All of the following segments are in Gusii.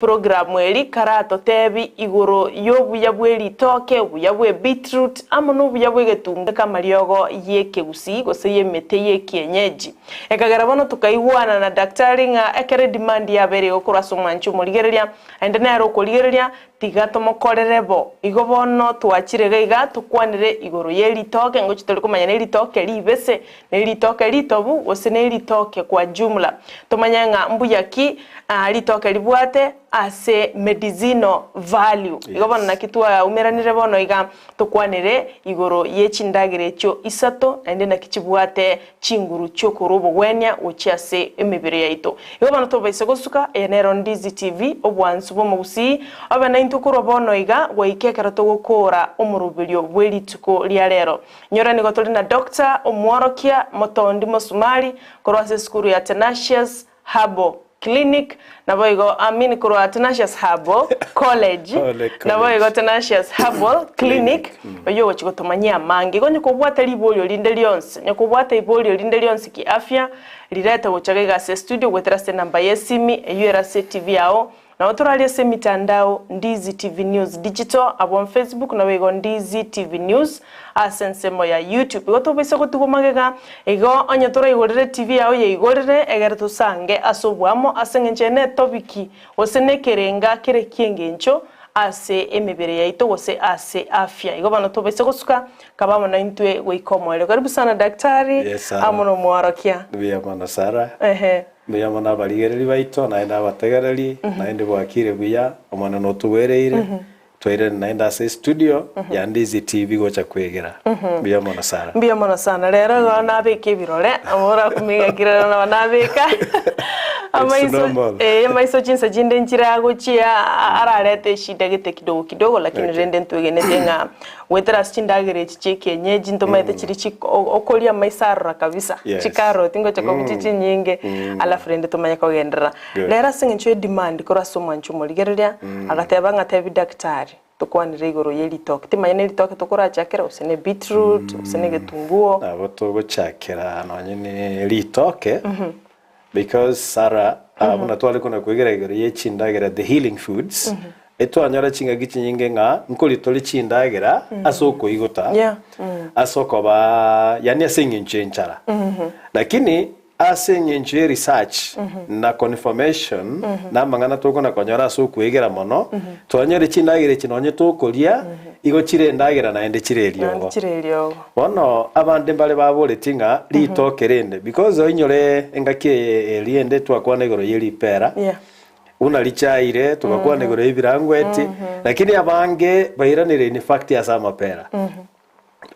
Programu eri karatotebi igoro y'obuya bwe ritoke, obuya bwe beetroot, amo nobuya bw'egetunga k'amariogo y'ekegusii gose y'emete y'ekienyeji. Ekagera bono tokaigwana na daktari ng'a ekero edemand yabeire igo korwa ase omwanchi omorigereria, aende nere okorigereria, tiga tomokorere bo. Igo bono twachire iga iga tokwanere igoro ye ritoke, ngochi tori komanya ne ritoke ribese, ne ritoke ritobu, gose ne ritoke kwa jumla. Tomanye ng'a mbuya ki ritoke ribwate ase medicinal value. Igo bono naki twaumeranire bono iga tokwanere igoro ye chindagera echio isato naende naki chibwate chinguru chi'okorua obogwenia gochia ase emebere yaito. Igo bono tobaise gosuka, eye nero Ndizi TV, obwansu bw'omogusii, obe naintwe korwa bono iga goika ekero togokoora omoroberio bwe rituko ria rero. Nyora nigo tore na Doctor Omworokia Motondi Mosumari korwa ase esukuru ya Tenacious Herbal Clinic, naboigo I mean korwa Tenacious Herbal College, naboigo Tenacious Herbal Clinic, oyio ogochia gotomanyia amange. Igo onye kobwate riborio rinde rionsi, onye kobwate iborio rinde rionsi kiafya, rirete gocha iga ase estudio goetera ase enamba y'esimi eyio ere ase etivi yao, Nabo torarie ase emitandao Ndizi TV News Digital abwo on Facebook naboigo Ndizi TV News ase ensemo ya YouTube. Igo tobaisa gotigwa magega, igo onye toraigorere TV yao yeigorere egere tosange ase oboamo ase eng'encho eye netobiki gose nekerenga kere ki'engencho ase emebere yaito gose ase afya. Igo bono tobaisa gosuka kaba amo naintwe goika omoerio. Karibu sana daktari Yes, Sarah. amo nomworokia. Mbuya mono Sarah. Ehe. Mbuya mono abarigereri baito, naende abategereri, naende bwakire buya, Omonene otogwereire, twairane naende ase estudio ya Ndizi TV gocha kwegera. Mbuya mono Sarah. Mbuya mono sana. Rero igo nabeka ebirore, omorakumia ng'aki rero nabo nabeka amaiso normal. eh, amaiso chinsa chinde nchire agochia ararete eshida gete kidogo kidogo lakini Okay. rende ntwegenete ng'a Goetera ase chindagera echi chi'ekienyeji ntomaete chiria chik okoria amaiso arora kabisa, Yes. chikaroti ngocha kobuchia chinyinge, alafu rende tomanye kogenderera. Good. Rero ase eng'encho ye demand korwa ase omwanchi omorigereria, agateba ng'a tebi daktari, tokwanere igoro ye ritoke. Timanya ne ritoke tokorachakera gose ne beetroot, gose ne egetunguo. Nabo togochakera nonye ne ritoke, Because Sarah, ah, buna tware kona kwegera igoro ye chindagera the healing foods, etwanyora chingaki chinyinge ng'a nkori tore chindagera ase okoigota, Yeah. ase okoba yaani ase eng'encho y'enchara. Lakini ase eng'encho ye research na confirmation na amang'ana tokona konyora ase okwegera mono, twanyore chindagera echi nonye tokoria, igo chire endagera naende chire Naende eriogo. chire eriogo. Bono abande mbare baboretie ng'a ritoke rende, because oinyore engaki eye eria ende twakwana igoro ye ripera, Yeah. buna richaire, togakwana igoro y'ebirangweti, lakini abange bairanire in fact ase amapera.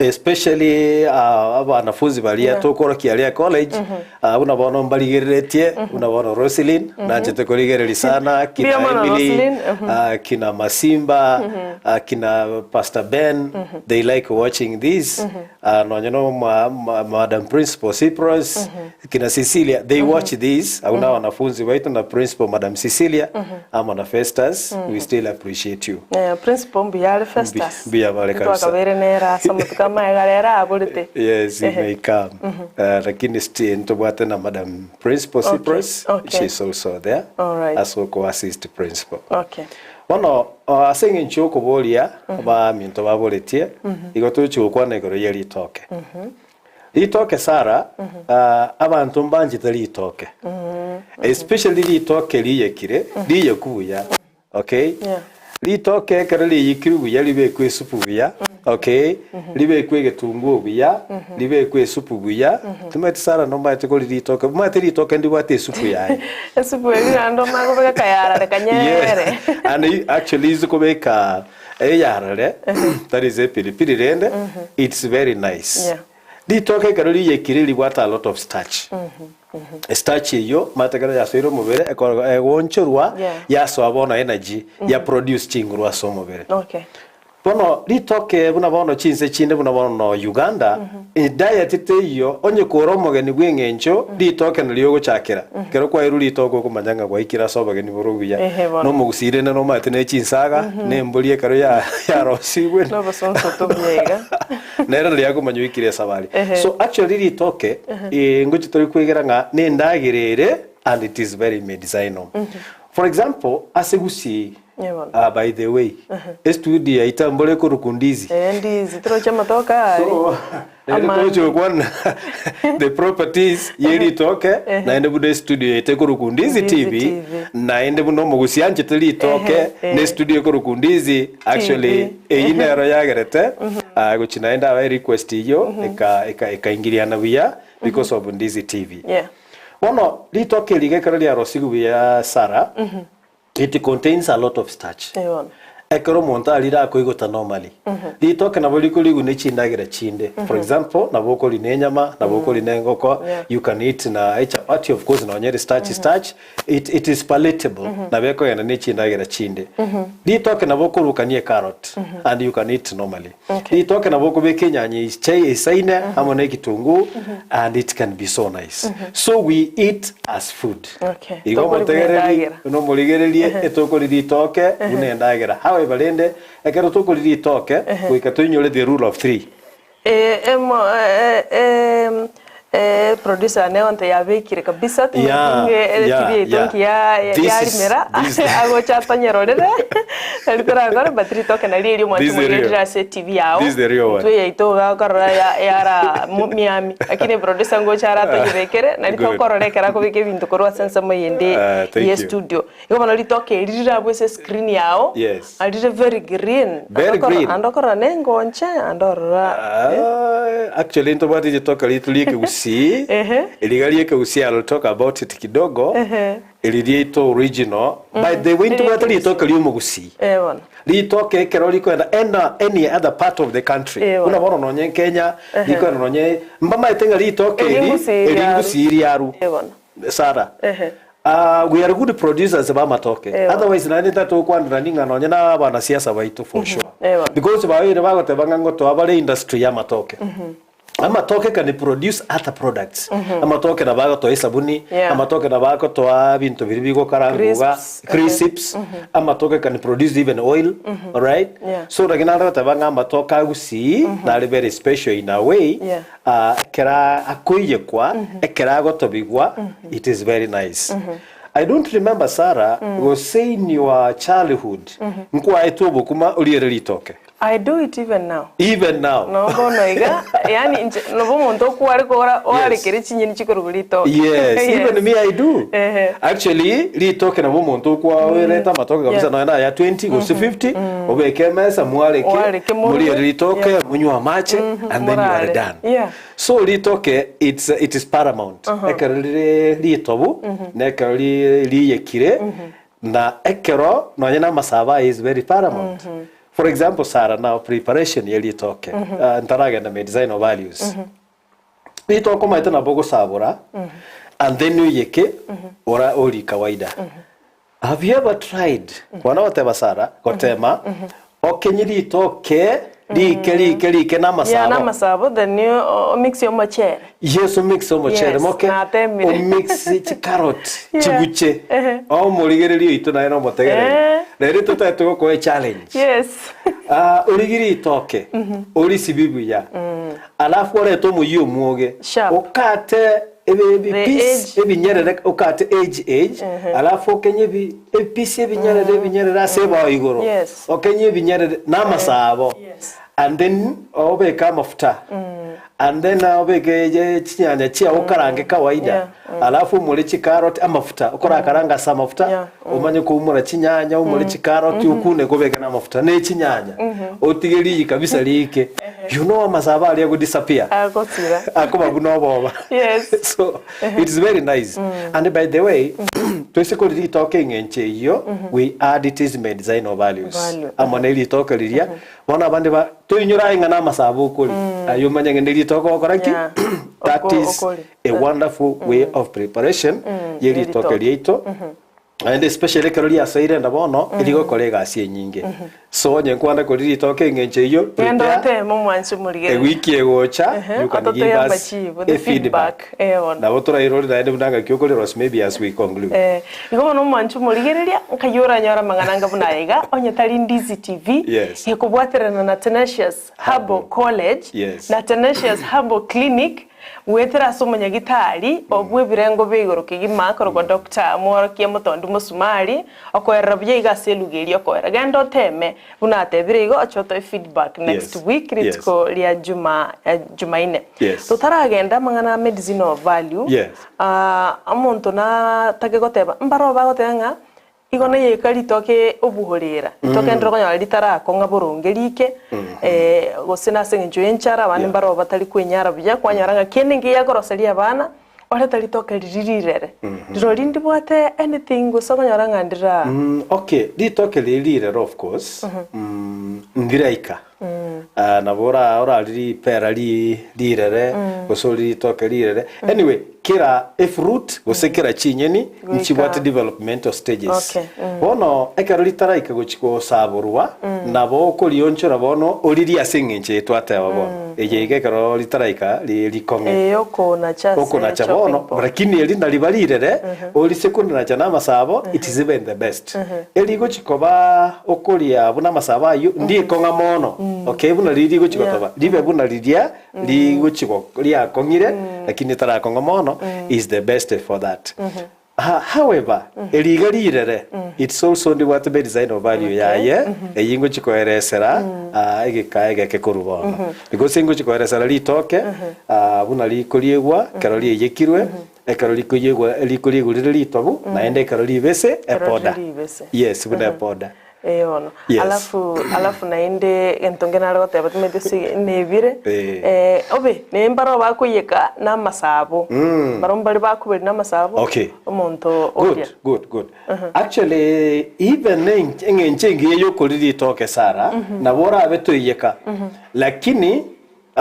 Especially ah, abanafunzi baria Yeah. tokorokia aria college, ah, buna bono mbarigereretie, buna bono Roselyn, nanchete korigereria sana, kina Mbuya mono, Emily, Roselyn, mhm. ah, kina Masimba, Akina Pastor Ben, they like watching this. Ah, nonye no ma, ma, Madam Principal Cyprus, kina Cecilia, they watch this. Abwo na wanafunzi baito na Principal Madam Cecilia, amo na Festus, we still appreciate you. Eh, principal mbuya are Festus. Mbuya bare kabisa. Ntwakabeire nere ase amatuko amaega rero aborete. Yes, he Ehe. may come. Uh, lakini still ntobwate na Madam Principal Okay, Cyprus, okay. she's also there. Alright. Ase okoassist principal. Okay. Bono ase engencho y'okoboria abaminto baboretie, igo togochia gokwana igoro ye ritoke. Ritoke Sarah, abanto mbanchete ritoke, especially ritoke riyekire, riyeku buya, okay? Yeah. Ritoke ekero riyekire buya ribekwe esupu buya, okay? Ribekwe egetunguo buya, ribekwe esupu buya, Timanyeti Sarah nomanyete kori ritoke, omanyete ritoke ndibwate esupu yaye. Esupu eria naende omanye kobeka kayarare kanyerere. Yeah. And i- actually ase kobeka eyarare that is epilipili rende it's very nice. Yeah. Ritoke ekero riyekire ribwate a lot of starch. Starch eyio omanyete ekero yasoire omobere ekoro egoonchorwa Yeah. yasoa bono energy ya produce chinguru ase omobere. Okay. Bono ritoke buna bono chinse chinde buna bono Uganda, diet teiyo onye kore omogeni bw'eng'encho ritoke nario ogochakera. Ekero kwairwe ritoke okomanya ng'a gwaikire ase obogeni bore obuya. Ehe bono. Na omogusii rende nomanyete ne chinsaga, na embori ekero ya yarosigwe. Na obosonsoto obuya iga. Nere nario akomanya oikire esabari. Ehe. So actually ritoke, ngochi tori kwegera ng'a nendagera ere and it is very medicinal. For example, ase Gusii, Eh, bono. ah, by the way, estudio yaito mbore ekorokwa Ndizi. Eh, ndizi toroche amatoke aria. So, naende Amani. togochia gokwana the properties ye ritoke, naende buna estudio yaito ekorokwa Ndizi Ndizi TV, TV. naende buna omogusi anchete ritoke, Ehe, eh. na estudio ekorokwa Ndizi, actually TV. eyio nero yagerete, ah, gochia naende abae request eyio, eka eka ekaingiriana buya because of Ndizi TV. Yeah. Bono ritoke eri ekero riarosigwe buya Sarah, it contains a lot of starch. Eh, bono. Ekero omonto arire akoigota normally. Ritoke nabo rikorigwa ne chindagera chinde. For example, nabo okori ne enyama, nabo okori ne engoko, Yeah. you can eat na echapati of course nonye ere starch starch, it, it is palatable. Nabo ekogenda ne chindagera chinde. Ritoke nabo okorukania ecarrot and you can eat normally. Okay. Ritoke nabo okobeka enyanya ichai esaine amo na ekitunguu and it can be so nice. So we eat as food. Okay. Igo Tokori buna omotegereri endagera. buna omorigererie etokori ritoke buna endagera. However rende ekero tokori ritoke goika toinyore the rule of three. Eh, emo, eh, eh, eh, producer one onte yabekire kabisa Yeah, yeah, TV yaito yeah. nkiya This is- yarimera this- agocha atonyerorere nari torakore but ritoke nari erio mwanche This the real- morigerere ase TV yao this the real one. Intwe yaito gakorora ya- yara mu- miami lakini producer ngocha aratonyebekere nari Good. tokorora ekero akobeka ebinto korwa ase ensemo eyende Ah, thank ye you. studio Igo bono ritoke eri rirabwo ase escreen yao, Yes. arire very green. Very Ande okoro- green. Ande okorora na engonche, ande orora Ah, actually ntobwate ritoke ritu ria ekegusii Ehe. eriga ria ekegusii I'll talk about it kidogo Ehe. eri riaito original by the way ntobwate ritoke ria omogusii Eh bono. ritoke ekero rikoenda ena any other part of the country Eh, bono. buna bono nonye Kenya rikoenda nonye mbamaete ng'a ritoke Eri eri ngusii eri riaru. ngusii riaru Eh bono. Sarah Ehe. Uh, we are good producers ba matoke Ewa. otherwise naende ntatokwanera ning'a nonye na abanasiasa baito for sure Ewa. because babeire bagoteba ng'a ngotoa bare industry ya matoke amatoke can produce other products amatoke nabo agotoa esabuni Yeah. amatoke nabo agotoa binto biria bigokaranguga Crisps. crisps amatoke can produce even oil alright Yeah. so lakini nare goteba ng'a amatoke agusii nare very special in a way Yeah. Ah, ekero akoiyekwa ekero agotobigwa it is very nice I don't remember Sarah gose in your childhood nkwaetwe obokima oriere ritoke I do it even now. even now No bono iga, yani inche nobo omonto okware kora oarekere chinyeni chikorwa ritoke. Yes, even me I do. Ehe. Actually, ritoke nabo omonto okwawerete amatoke kabisa Yeah. nonya na ya 20 gose 50 obeke emesa mwareke Mwareke morue. moriere ritoke Yeah. munywe amache and then you are morare. done. Yeah. So ritoke it's it is paramount. Ekero rire ritobu na ekero ri- riyekire na ekero nonya na amasabo aye is very paramount. For example, Sarah now preparation ye ritoke uh, ntaragenda me design of values. Ritoke omanyete nabo ogosabora and then oyeke ora ori kawaida. Have you ever tried bono goteba Sarah gotema okenye ritoke rike rike rike Yeah, namasabo namasabo then you omix omochere. Yes omix omochere Yes, moke natemire. omix chicarrot Yeah. chiguche Ehe. omorigereria oito naye nomotegereri Eh. rero totagete gokoa echallenge Yes. Ah, origire ritoke orisibi buya alafu orete omoyio omwoge Sharp. okate ebi ebi The piece edge. ebinyerere okate edge edge alafu okenye ebi epiece ebinyerere ebinyerere ase ebao igoro Yes. okenye ebinyerere na amasabo Yes. and then obeke amafuta and then obeke je- chinyanya chiao okarange kawaida Yeah. alafu omore chicarrot amafuta okorakaranga ase amafuta Yeah. omanye koumora chinyanya oumore chicarrot okune kobeke na amafuta ne chinyanya otige riyi kabisa riike you know amasabo aria ago disappear Agosira. akoba buna oboba Yes. so it's very nice and by the way twese kori ritoke eng'encho eyio we add it is medicinal values Value. amo ne ritoke riria bono abande ba toinyora aye ng'a na amasabo okori aye omanye ng'a ne ritoke ogokora ki Yeah. that Oko- is okori. a wonderful way of preparation ye ritoke Yeritoke. riaito Naende especially ekero riasoire enda bono, erigokora egasi enyinge. So onye nkwanda koria ritoke eng'encho eyio, Genda prepare oteme omwanche omorigereria. ewiki egocha, Ehe, you can ototoe give us amachibu, the a feedback. feedback. Eh, bono. Nabo torairore naende buna ngaki okoria rosi maybe as we conclude. Eh, igo bono omwanche omorigereria, nkai oranyore amang'ana anga buna aya iga, onye tari Ndizi TV, Yes. ekobwaterana na Tenacious Herbal College, Yes. na Tenacious Herbal Clinic, Goetera ase omonyagitari bw'ebirengo bia igoro kegima akorokwa Doctor Mworokia Motondi Mosumari, okoerera buya iga ase eluga eria okoera. Genda oteme buna atebire igo oche otoe feedback next Yes. week Yes. rituko ria juma jumaine. Yes. Totaragenda amang'ana a medicinal value, Yes. omonto natake goteba mbaroo bagoteba ng'a Igo neyeka ritoke obuhorera, ritoke ndire okonyora ritarakong'a boronge rike, gose nase eng'encho y'enchara abande Yeah. mbaroo batari kwenyara buya, kwanyora ng'a kende nkiya akoroseria abana, oreta ritoke riria rirere. Rirori ndibwate anything gose okonyora ng'a ndira. Okay, ritoke riri rirere of course, ndiraika. Nabo ora orari ripera ri rirere gose ori ritoke rirere. Anyway, kera efruit gose kera chinyeni Goika. nchibwate developmental stages. Okay, Bono ekero ritaraika gochi gosaborwa nabo okorionchora bono oririe ase eng'encho eye twateba bono. Eye iga ekero ritaraika ri rikong'e. Eye okonacha ase Okonacha chopping bono board. lakini eri nariba rirere orise korinacha na amasabo it is even the best. Erigochi koba okoria buna amasabo ayio ndikong'a mono okay buna riria rigochi Yeah. gotoba ribe buna riria rigochi go riakong'ire lakini ritarakong'a mono is the best for that. Ha however eri iga rirere it's also ndibwate medicinal value yaye eyio ngochi koeresera egeka egeke korwa bono. Because ngochi koeresera ritoke buna rikoriegwa ekero riaiyekirwe Ekero rikoyegwa rikoriegwa rire ritobu, naende ekero ribese Ekero epoda. rire ribese. Yes, buna epoda. Eh bono. Yes. Alafu alafu naende egento nge nare goteba timanyeti ase nebire Eh. eh, obe naende mbaro bakoiyeka na amasabo. Mbaro mbare bakoberia na amasabo Okay. omonto oria. Good, good, good. Actually, even eng'encho engiya yokoria ritoke Sarah, nabo orabe toiyeka, lakini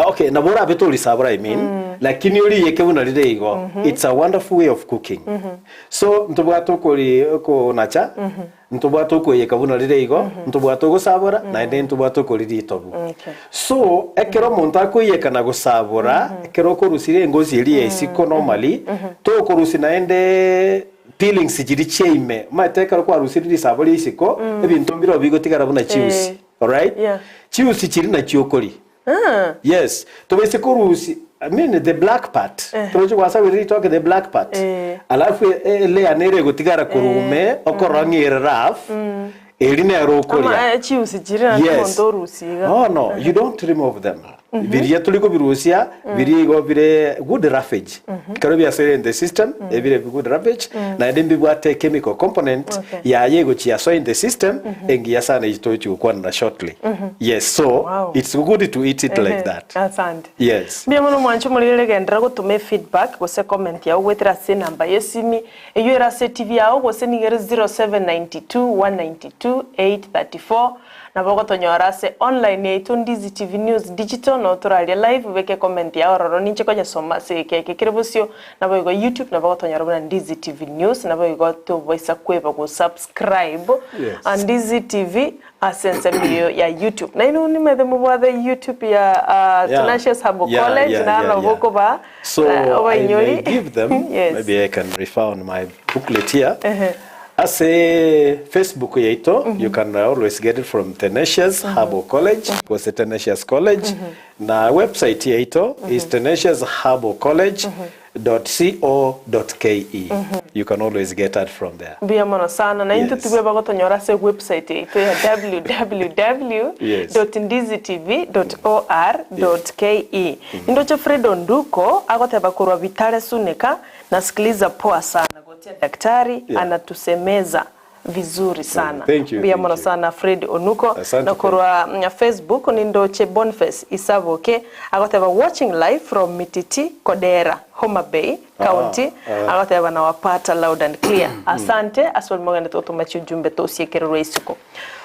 Okay, nabo orabe torisabora I mean, lakini oriyeke buna rire igo. It's a wonderful way of cooking. So, ntobwate okori okonacha, ntobwate okoiyeka buna rire igo, ntobwate ogosabora, naende ntobwate okori ritobu. Okay. So, ekero omonto akoiyeka na gosabora, ekero okorusia engosi eria ya isiko normally, tokorusia naende peelings chiria chia ime. Omanyete ekero kwarusirie risabo ria isiko, ebinto mbirobio bigotigara buna chiusi. Eh. Alright? Yeah. Chiusi chiria nachio okoria. Yes, tobaise korusia I mean the black part. Toroche gwasabire ritoke the black part. Eh. Alafu e- layer nere egotigara korwa ime okorora ng'a ere rough. Eri nero okoria. Ama eh, chiusi chiria naende Yes. omonto orusia iga. No, no, you don't remove them. Biria tori kobirusia, biria igo bire good roughage. Ekero biasoire in the system, ebire good roughage, naende mbibwate chemical component Okay. yaye egochia yasoa in the system, engiya sana eyio togochia gokwanera shortly. Yes, so Wow. it's good to eat it like Ehe, that. Asante. Yes. Mbuya mono mwanche omorere genderera gotoma efeedback gose comment yao goetera ase enamba y'esimi eyio ere ase etibi yao gose nigo ere 0792 192 834 nabo ogotonyora ase online yaito Ndizi TV News Digital noo toraria live beka ecomment yao ororo ninche konyesoma ase egeka eke kere bosio Naboigo YouTube nabo ogotonyora buna Ndizi TV News, naboigo tobaisa kweba go subscribe Yes. Ndizi TV ase ensemo eyio ya YouTube. Nainwe nimanyete mobwate YouTube ya uh, Yeah. Tenacious Hub Yeah, College yeah, naro yeah, nabo yeah. okoba So eh, I may obainyori. give them, Yes. maybe I can refer on my booklet here. Ehe. Ase Facebook yaito, you can always get it from Tenacious Herbal College, gose Tenacious College. Na website yaito is Tenacious Herbal College dot co dot ke. You can always get that from there. Mbuya mono sana. Na intwe Yes. tibwe bagotonyora ase website yaito ya www Yes. dot ndizitv dot or dot ke. Nindoche Fred Onduko agoteba korwa Bitare Sunika, nasikiliza poa sana gotia daktari Yeah. anatusemeza vizuri sana. Thank you, Mbuya thank mono you. sana Fred Onuko. Asante Na korwa Facebook nindoche Boniface Isaboke agoteba watching live from Mititi Kodera Homa Bay County agoteba nawapata loud and clear. Asante ase oria mogenderete gotoma chiujumbe tosiekererwe isiko.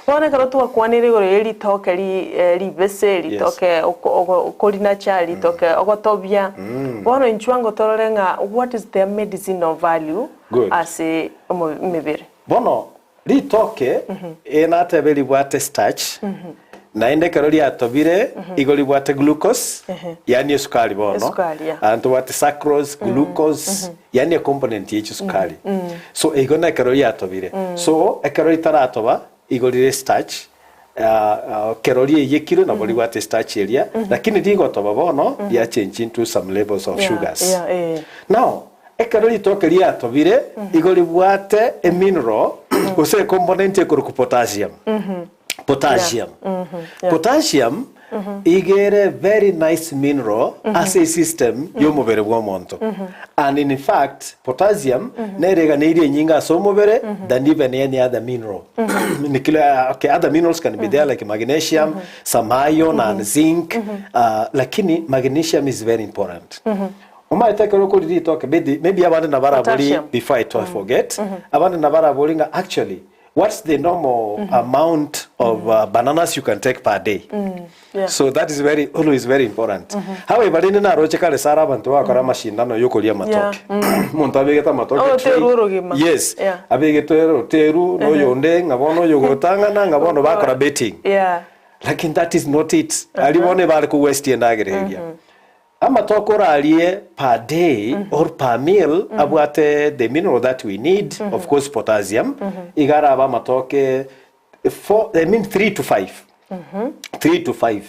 Bono ekero twakwanire igoro ye ritoke ribese, ritoke okorinacha, ritoke ogotobia, bono inchuo ango torore ng'a what is their medicinal value Good. ase emebere. Bono ritoke natebe ribwate starch, naende ekero riatobire igo ribwate glucose, yaani esukari bono, Esukari, yeah. Ah, ntobwate sucrose, glucose, yaani ecomponent ye chisukari. So igo nekero riatobire. So ekero ritaratoba igo rire starch. Kero riaiyekirwe nabo ribwate starch eria, lakini rigotoba bono ria change into some levels of Yeah, sugars. yeah, eh. Now, ekero ritoke riatobire, igo ribwate emineral gose ecomponent ekorokwa potassium. Potassium. Yeah. Potassium iga ere very nice mineral ase esystem y'omobere bw'omonto. And in fact, potassium nere eganeirie enyinga ase omobere than even any other mineral. Nikila, okay, other minerals can be there like magnesium, some iron and zinc, lakini magnesium is very important. Omanyete ekero okoria ritoke, maybe, maybe abande nabarabori, Potassium. before I to forget, abande nabarabori ng'a actually What's the normal amount of bananas you can take per day? Yeah. So that is very always very important. However, rende naroche kare sara abanto bagakora amashindano yokoria amatoke. Omonto abegete amatoke Oroteru tray. orogima. Yes. Yeah. Abegete oroteru na oyonde ng'a bono oyogotang'ana ng'a bono bakora betting. Yeah. Lakini that is not it. Aria bono ebare ko waste endagera eria. Amatoke orarie per day or per meal abwate the mineral that we need, of course potassium, iga arabe amatoke four, I mean 3 to 5. 3 to 5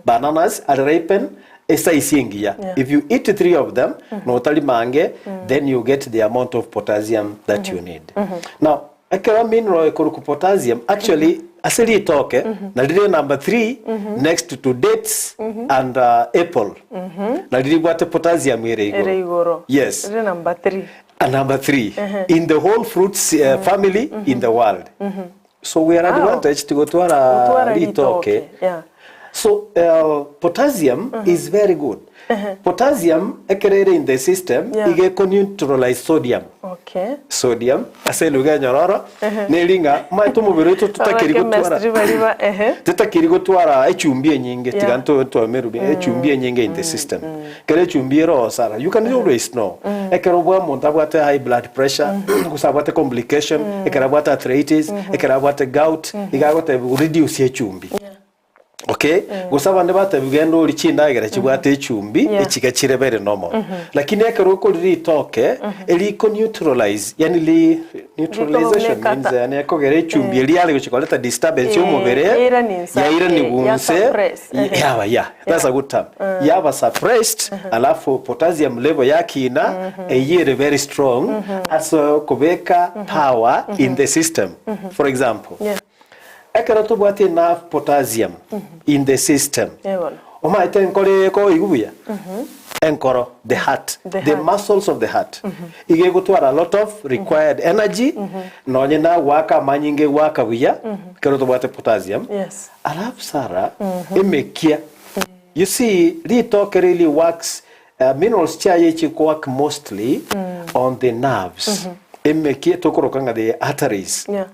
bananas are ripen esize engiya. Yeah. If you eat 3 of them, notari mange, then you get the amount of potassium that you need. Now, Ekero mineral ekorokwa potassium actually ase ritoke na rire number 3 next to dates and apple na riribwate potassium ere igoro. Ere igoro. Yes. Rire number 3. A number 3 in the whole fruits family in the world. So we are Wow. advantaged gotwara Gotwara ritoke. ritoke. Yeah. So potassium is very good. Potassium ekero ere in the system Yeah. iga eko neutralize sodium. Okay. Sodium ase eluga enyororo neri ng'a omanyete omobere oito totakeri gotwara Abakemestry baria ba ehe. totakeri gotwara echumbi enyinge Yeah. tiga nto ntwame echumbi enyinge in the system. Ekero echumbi ere osara you can always know. Ekero bwa omonto abwate high blood pressure gose abwate complication ekero abwate arthritis ekero abwate gout iga agotebiwa reduce echumbi. Okay? Gose abande batebiwa genda orie chindagera chibwate echumbi, Yeah. echiga chire very normal. Lakini ekero okoria ritoke, eriko neutralize, yani li neutralization Riko means yani ekogera echumbi eria yare gochia koreta disturbance Eh, y'omobere, yairani inse, yairani eh, gunse, ya suppress. yaba yeah, that's a good term. Yaba suppressed, alafu potassium level yakina, eyio ere very strong, ase okobeka power in the system. For example, Yeah. Ekero tobwate enough potassium in the system, Eh bono. omaete enkoro eye ekoigwa buya? Enkoro, the heart, The the heart. muscles of the heart. Iga egotwara a lot of required energy, nonye na goaka amanyinga egoaka buya, ekero tobwate potassium. Yes. Alafu Sarah, emekia. You see, ritoke really works, minerals chiaye chikowork mostly on the nerves. Emekia tokoroka ng'a the arteries. Yeah.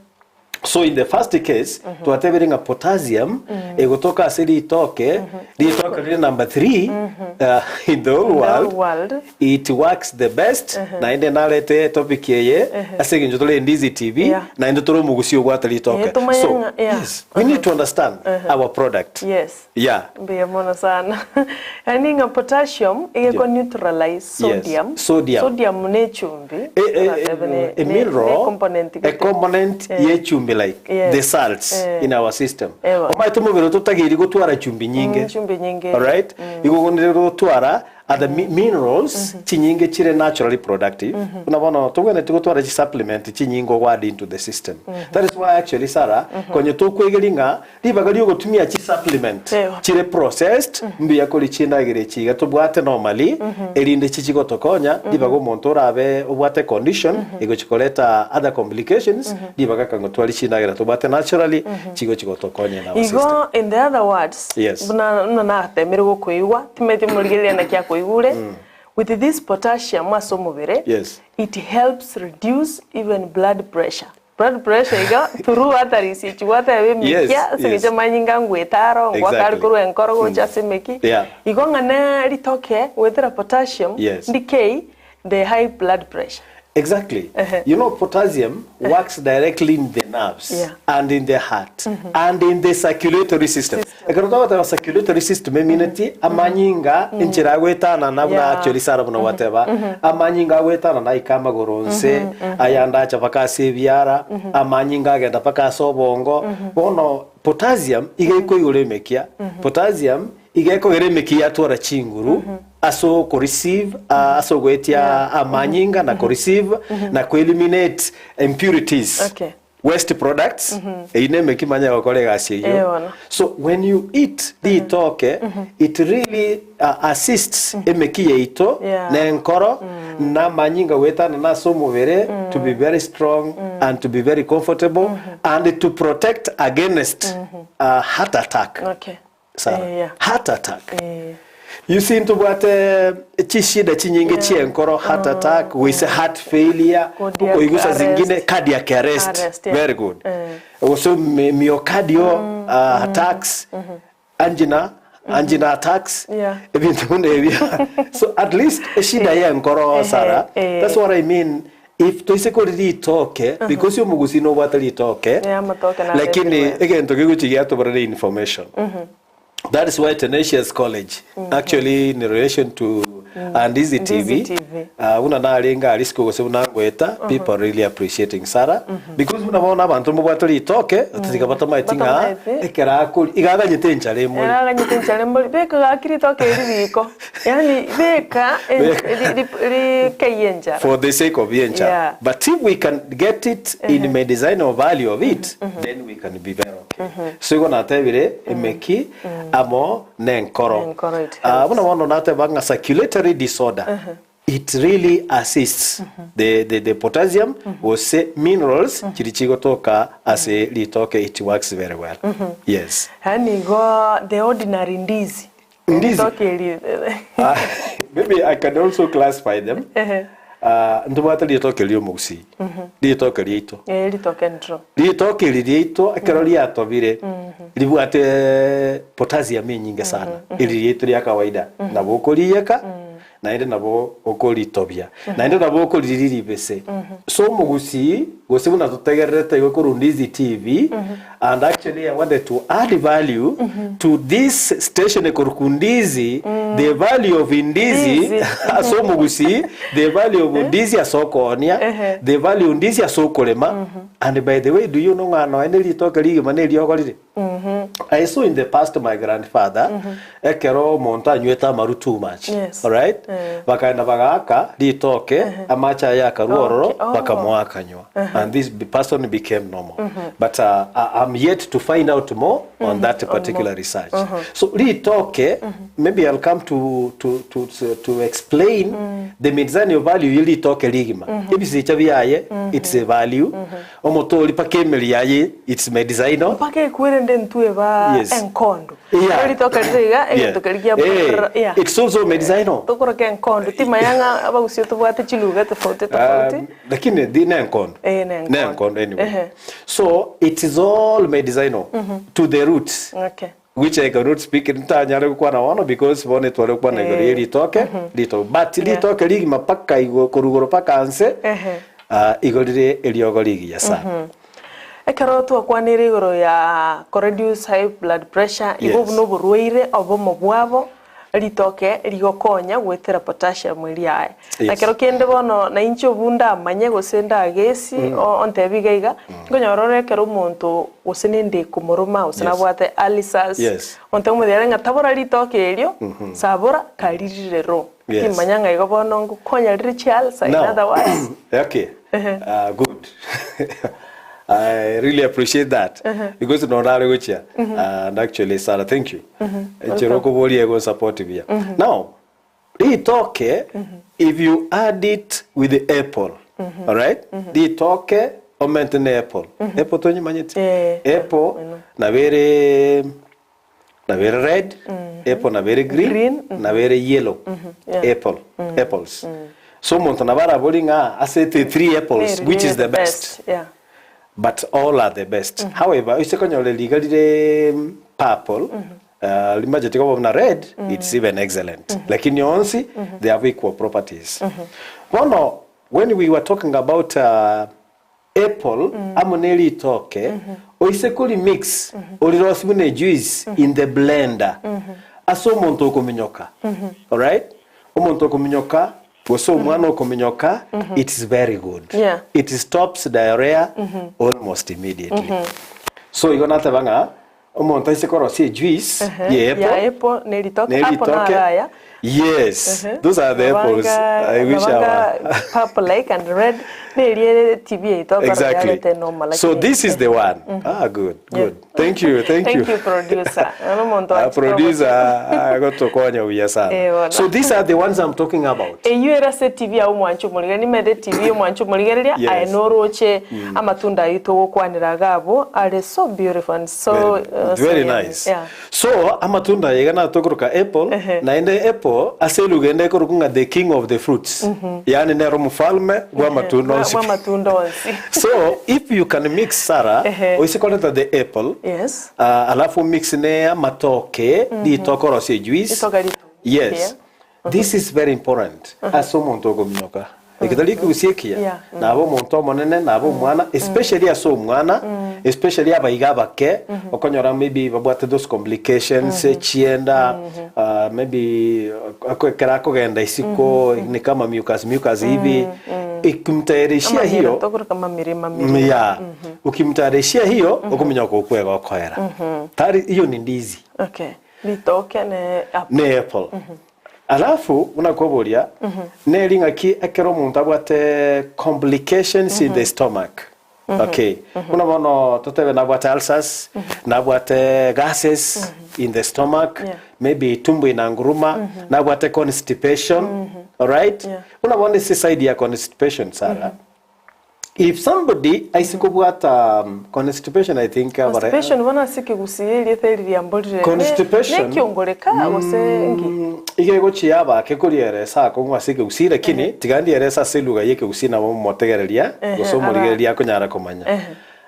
So in the first case, twatebire ng'a potassium egotoka ase ritoke, ritoke rire number 3 in the whole In the whole world, world. it works the best naende narete topic eye ase eng'encho tore Ndizi TV Yeah. naende tore omogusi obwate ritoke. Eh, tomanye So, ng'a- yeah. yes, we need to understand our product. Yes. Yeah. Mbuya mono sana. Yaani ng'a potassium egeko Yeah. neutralize sodium. Yes. Sodium. Sodium ne echumbi. A, a, Toratebe ne- a, a ne- mineral, ne component a gete. component Eh. ye chumbi like Yes. the salts Eh. in our system. Ewa. Omanyete omobere totageri gotwara chumbi nyinge. Mm, chumbi nyinge. Alright? Igo gonire gotwara other minerals chinyinge chire naturally productive. Buna bono togwenereti gotwara chi supplement chinyinge ogo add into the system. That is why actually Sarah, konye tokwegeri ng'a ribaga riogotumia chi supplement Ewa. chire processed mbuya kori chindagera echi iga tobwate normally erinde chichi gotokonya ribaga omonto orabe obwate condition egochi koreta other complications ribaga kangotwari chindagera tobwate naturally chigochi gotokonya in our system. Igo in the other words, Yes. buna buna natemire gokoigwa, timanyeti morigereria naki akoigure, with this potassium ase omobere, Yes. it helps reduce even blood pressure. Blood pressure iga through arteries echi gwateba emikia Yes, ase eng'encho yes. amanyinga ngweta aro, ngwaka are Exactly. korwa enkoro gocha ase emeki. Yeah. Igo ng'a ne ritoke goetera potassium, Yes. decay the high blood pressure. Exactly. Ehe. You know, potassium works directly in the nerves Yeah. and in the heart and in the circulatory system. Ekero twagoteba circulatory system emineti amanyinga enchera agoetanana buna Yeah. actually Sarah buna gwateba amanyinga agoetanana aika amagoro nse ayande acha mpaka ase ebiara amanyinga agenda mpaka ase obongo bono potassium iga ekoigora emekia potassium Iga ekogera emekia yatwara chinguru ase okoreceive ase ogoetia amanyinga na koreceive na koeliminate impurities Okay. waste products eyio ne emeki manya egokora egasi Eh, eyio bono. so when you eat ritoke it really uh, assists emeki yaito Yeah. na enkoro na amanyinga goetanana ase omobere to be very strong and to be very comfortable and to protect against uh, heart attack Okay. Sarah. Eh, yeah. Heart attack. Eh. You see ntobwate chishida chinyinge yeah. chienkoro heart attack mm. goise heart failure Cardiac okoigusa arrest. zingine cardiac arrest, Arrest, yeah. very good Eh. gose mi- myocardial mm. uh, attacks mm -hmm. angina mm -hmm. angina attacks Yeah. ebinto buna ebio so at least eshida yenkoro Sarah eh. that's what I mean if toise kori ritoke because omogusi nobwate ritoke Yeah, amatoke nare lakini everywhere. egento kegochi giatobora ne information that is why Tenacious College actually in relation to Andizi Ndizi TV TV. uh, buna narenge aria isiko gose buna ngoeta people are really appreciating Sarah because buna bono abanto mobwate ritoke tiga batamaeti ng'a Batamaeti. ekero akori iga aganyete enchara emori Eraganyete enchara embori beka gaki ritoke eri riko yaani beka rikeiye enchara for the sake of yenchara Yeah. but if we can get it in medicinal value of it then we can be very okay so igo natebire emeki amo nenkoro Nenkoro, it Ah, helps. buna bono nateba ng'a circulatory disorder it really assists the, the, the potassium gose minerals chiri chigotoka ase ritoke it works very well yes Yaani igo the ordinary ndizi. Ndizi. Ritoke eri. Ah, maybe I can also classify them. Ehe. Ah, ntobwate ritoke ria omogusii ritoke riaito Eh, ritoke ndiro. ritoke eri riaito ekero riatobire ribwate potassium enyinge sana eri riaito ria kawaida nabo okoriyeka naende nabo okoritobia naende nabo okoriri ribese so omogusii gose buna totegererete igo korwa Ndizi TV and actually I wanted to add value to this station ekorokwa Ndizi the value of Ndizi Ndizi. ase omogusii the value of Ndizi ase okoonia Ehe. the value of Ndizi ase okorema and by the way do you know ng'a nonya ne ritoke rigima ne eriogo rire I saw in the past my grandfather ekero omonto anywete amaru too much Yes. alright Eh. bakaenda bagaaka ritoke amache aye akarwa ororo Okay. Oh. bakamoa akanywa and this person became normal but uh, I- I'm yet to find out more on that particular research so ritoke maybe I'll come to, to, to, to, to explain the medicinal value ye ritoke rigima ebisicha biaye it's a value omotori mpaka emeri yaye it's medicinal Mpaka ekwerende ntwe ba Yes. enkondo. Yeah. Ritoke rire iga egento keria kia Yeah. yeah. It's also medicinal. Tokoroka enkondo timanya ng'a abagusii tobwate chiluga tofauti tofauti. Um, lakini thi ne enkondo. Eh, ne enkondo. Ne enkondo anyway. Ehe. So it is all medicinal to the roots. Okay. Which I cannot speak ntanyare gokwana bono because bono etware gokwana igoro Eh. ye ritoke ritoke but Yeah. ritoke rigima paka igo korugoro paka nse Ehe. ah, igo rire eriogo rigiya sana. Ekero twakwanire igoro ya ko reduce high blood pressure, igo Yes. obo noborwaire obomo bwabo ritoke rigokonya goetera potassium eria yaye. Yes. Na kero kende bono na inche obu ndamanye gose ndagesi o- ontebi iga iga, nkonyora ore ekero omonto gose nende ekomoroma gose Yes. nabwate ulcers, Yes. omonto omotebia are ng'a tabora ritoke erio, sabora karirire ro. Yes. Timanya ng'a igo bono ngokonya rire chi ulcer in Now, other words. okay. Uh, good. I really appreciate that because nonare gochia and actually Sarah thank you. Enchera okoboria ego support buya. Now, ritoke if you add it with the apple, all right? Ritoke omente ne apple. Apple tonyimanyete? Eh, Apple nabo ere nabo ere red, apple nabo ere green, Green, nabo ere yellow, yeah. apple, apples. So omonto nabo arabori ng'a ase the three apples, which is the best? Yeah. But all are the best. However, oise konyora riga rire purple, uh, rimacheti koba buna red, it's even excellent. Lakini onsi, they have equal properties. Bono, When we were talking about apple amo ne ritoke, oise kori mix orirosie buna ejuice in the blender ase omonto okominyoka, alright? Omonto okominyoka gose omwana okominyoka, it is very good. Yeah. It stops diarrhea almost immediately. So igo nateba ng'a Omonto aise korosia ejuice Ehe, ye apple, ya apple ne ritoke, ne apple ritoke. naro aya. Yes, Ehe. those are the apples. Nabanga- I wish I nabanga were. purple like and red nerie TV yaito okora Exactly. yarete normal So lakini- this is the one. Ah, good, good. Thank you, thank you. Thank you producer. Ono omonto Ah, anchete producer, agotokonya buya sana. Eh, bono. So these are the ones I'm talking about. Eyio ere ase TV ao mwanche omorigereria nimende TV omwanche omorigereria Yes. aye noroche amatunda ayio togokwanera iga abwo are so beautiful and so Very, uh, so very yummy. nice. Yeah. So amatunda aya iga natokoroka apple Ehe. naende apple ase eluga ende ekorokwa ng'a the king of the fruits yaani nere omofalme bwa amatunda Bwa- onsi bwa amatunda onsi. so if you can mix Sarah Ehe. oise koreta the apple Yes. uh, alafu mix ne amatoke ritoke orosie juice Ritoke ritoke, yes yeah. This is very important ase omonto okominyoka eke tari ekegusii ekiya Yeah. naba omonto omonene naba omwana especially ase omwana especially abaiga abake okonyora maybe babwate those complications chienda ah, maybe ako- ekero akogenda isiko ni kama mucus mucus hivi ikimtayarishia Amamira, hiyo tokoroka mamiri mamiri. yeah ukimtayarishia hiyo okominyoka okwega okoera tari hiyo ni ndizi Okay. Ritoke ne apple. ne apple Alafu buna koboria, neri ng'aki ekero omonto abwate complications in the stomach. Okay. Buna bono totebe nabwate ulcers, nabwate gases in the stomach, Yeah. maybe tumbo inanguruma, nabwate constipation. Alright? Yeah. Buna bono ase side ya constipation Sarah. If somebody aise kobwata um, constipation I think abare- Constipation bono ase ekegusii erieta eri riamborire Constipation. nekiongoreka gose nki? Mm, iga egochia abake korieresa akong'u ase ekegusii lakini tiga ndierese ase eluga ya ekegusii nabo motegereria Ehe, gose omorigereria akonyara komanya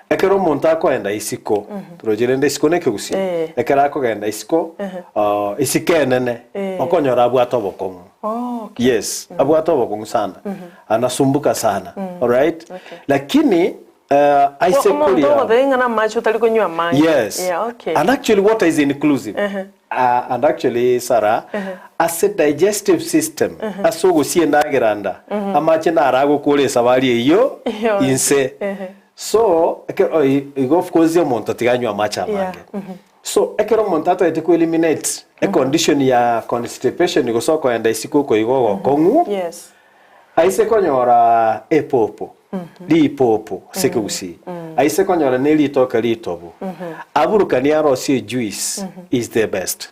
ekero omonto akoenda isiko toroche rende isiko na ekegusii Eh. ekero akogenda isiko ah, isiko enene Eh. okonyora abwate obokong'u Oh, okay. Yes, abwate obokong'u sana. Anasumbuka sana. Alright? Okay. Lakini uh, aise Omonto kuria. ogoteba ng'a namache otari konywa amange. Yes. Yeah, okay. And actually water is inclusive. Uh, and actually Sarah, ase digestive system, ase ogosia endagera nda, amache naro agokora esabari eyio Yonsi. inse. So, ekero oi- igo of course omonto tiga anywe amache amange. So ekero omonto atagete ko eliminate e condition ya constipation gose okoenda isiko okoigwa ogokong'u, Yes. aise konyora epopo, ripopo ase ekegusii, aise konyora ne ritoke ritobu, aburukanie arosie ejuice is the best.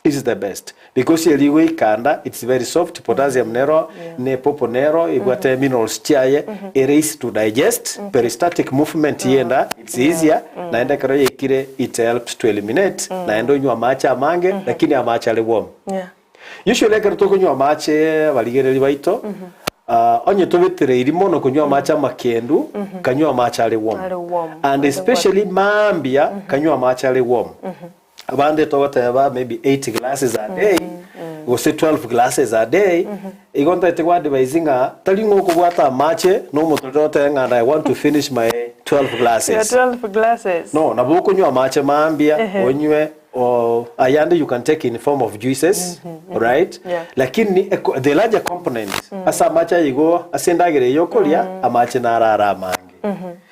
Is the best because eri goika nda it's very soft, potassium nero, ne epopo nero ebwate minerals chiaye, ere easy to digest, peristaltic movement yenda it's easier, naende ekero yaikire it helps to eliminate, naende onywe amache amange, lakini amache are warm. Yeah. Usually ekero tokonywa amache abarigereri baito, ah, onye tobetereiri mono konywa amache amakendu, kanywa amache are warm. Are warm. And especially mambia, kanywa amache are warm. Abande togoteba maybe 8 glasses a day gose 12 glasses a day igo ntaete go advise ng'a tari ng'a okobwata amache na omotorero otebe ng'a I want to finish my 12 glasses. Your 12 glasses. No, nabo okonywa amache mambia Ehe. onywe o ayande you can take in form of juices right Yeah. lakini eko- the larger component ase amache aya igo ase endagera eye okoria amache naro are amange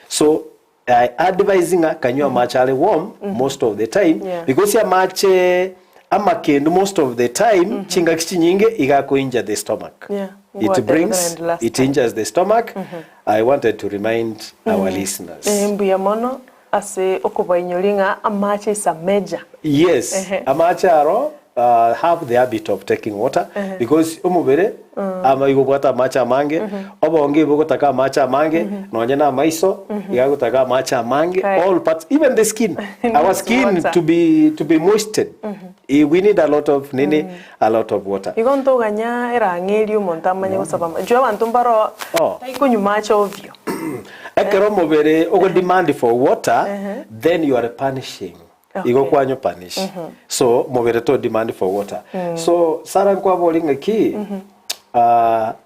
so I advise ng'a kanywe amache are warm most of the time Yeah. because amache amakendu most of the time chingaki chinyinge iga ako injure the stomach Yeah. it Ngwatebete brings naende last it time. injures the stomach I wanted to remind our listeners Eh, mbuya mono ase okobainyori ng'a amache is a major. Yes, Ehe. amache aro uh, have the habit of taking water because omobere ama igo obwate amache amange obonge ibo ogotaka amache amange nonye na amaiso iga agotaka amache amange Kare. all parts even the skin our Needs skin water. to be to be moisted Eh, we need a lot of nini a lot of water Igo ntoganya erang'e eria omonto amanye gosaba ama- Inchuo abanto mbaro Oh. taikonywa mache ovyo. ekero omobere ogo demand for water then you are punishing Okay. Igo kwanywa punish. So mobere to demand for water. So Sarah nkwabori ng'aki?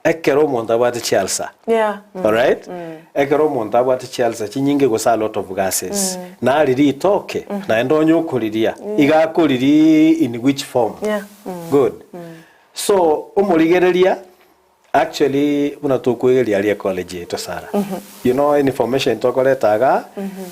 Ekero omonto abwate chialsa, Yeah. alright? Ekero omonto abwate chialsa chinyinge gose a lot of gases, nari ritoke, naende onye okoriria, iga akoriria in which form? Yeah. Good. So, omorigereria, actually buna tokwegeria aria ecollege yaito Sarah, you know information tokoreta igaa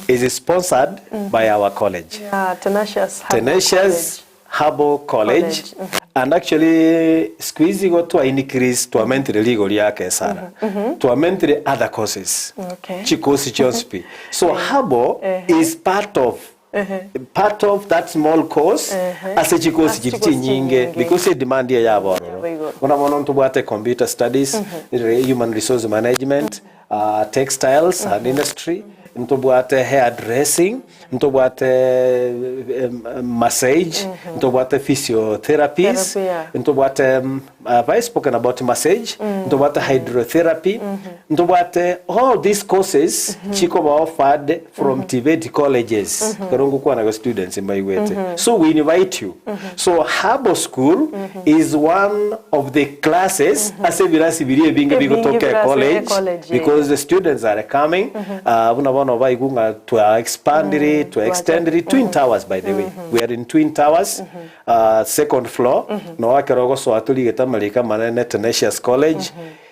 is sponsored by our college. Yeah, Tenacious Herbal Tenacious College. Herbal College, College, and actually siku hizi igo twa increase twamentire rigori yake Sarah twamentire other courses Okay. chikosi chionsi pi so herbal is part of part of that small course ase chikosi Ase chiri chikosi chinyinge chinyinge. because edemand eye yaba ororo Yaba igoro. buna bono ntobwate computer studies human resource management textiles and industry ntobwate hair dressing Ntobwate massage, ntobwate physiotherapies, Therapy, yeah. ntobwate have I spoken about massage? Ntobwate hydrotherapy, ntobwate all these courses chikoba offered from TVET colleges. Ekero ngokwana go students mbaigwete. So we invite you. So Herbal School is one of the classes ase ebirasi biria ebinge Ebinge bigotoka birasi ecollege ecollege, yeah. because the students are coming Buna bono baigwe ng'a twa expandire, twa extendire, twin towers by the way, we are in twin towers, second floor, noo ekero ogosoa torigete amariko amanene Tenacious College,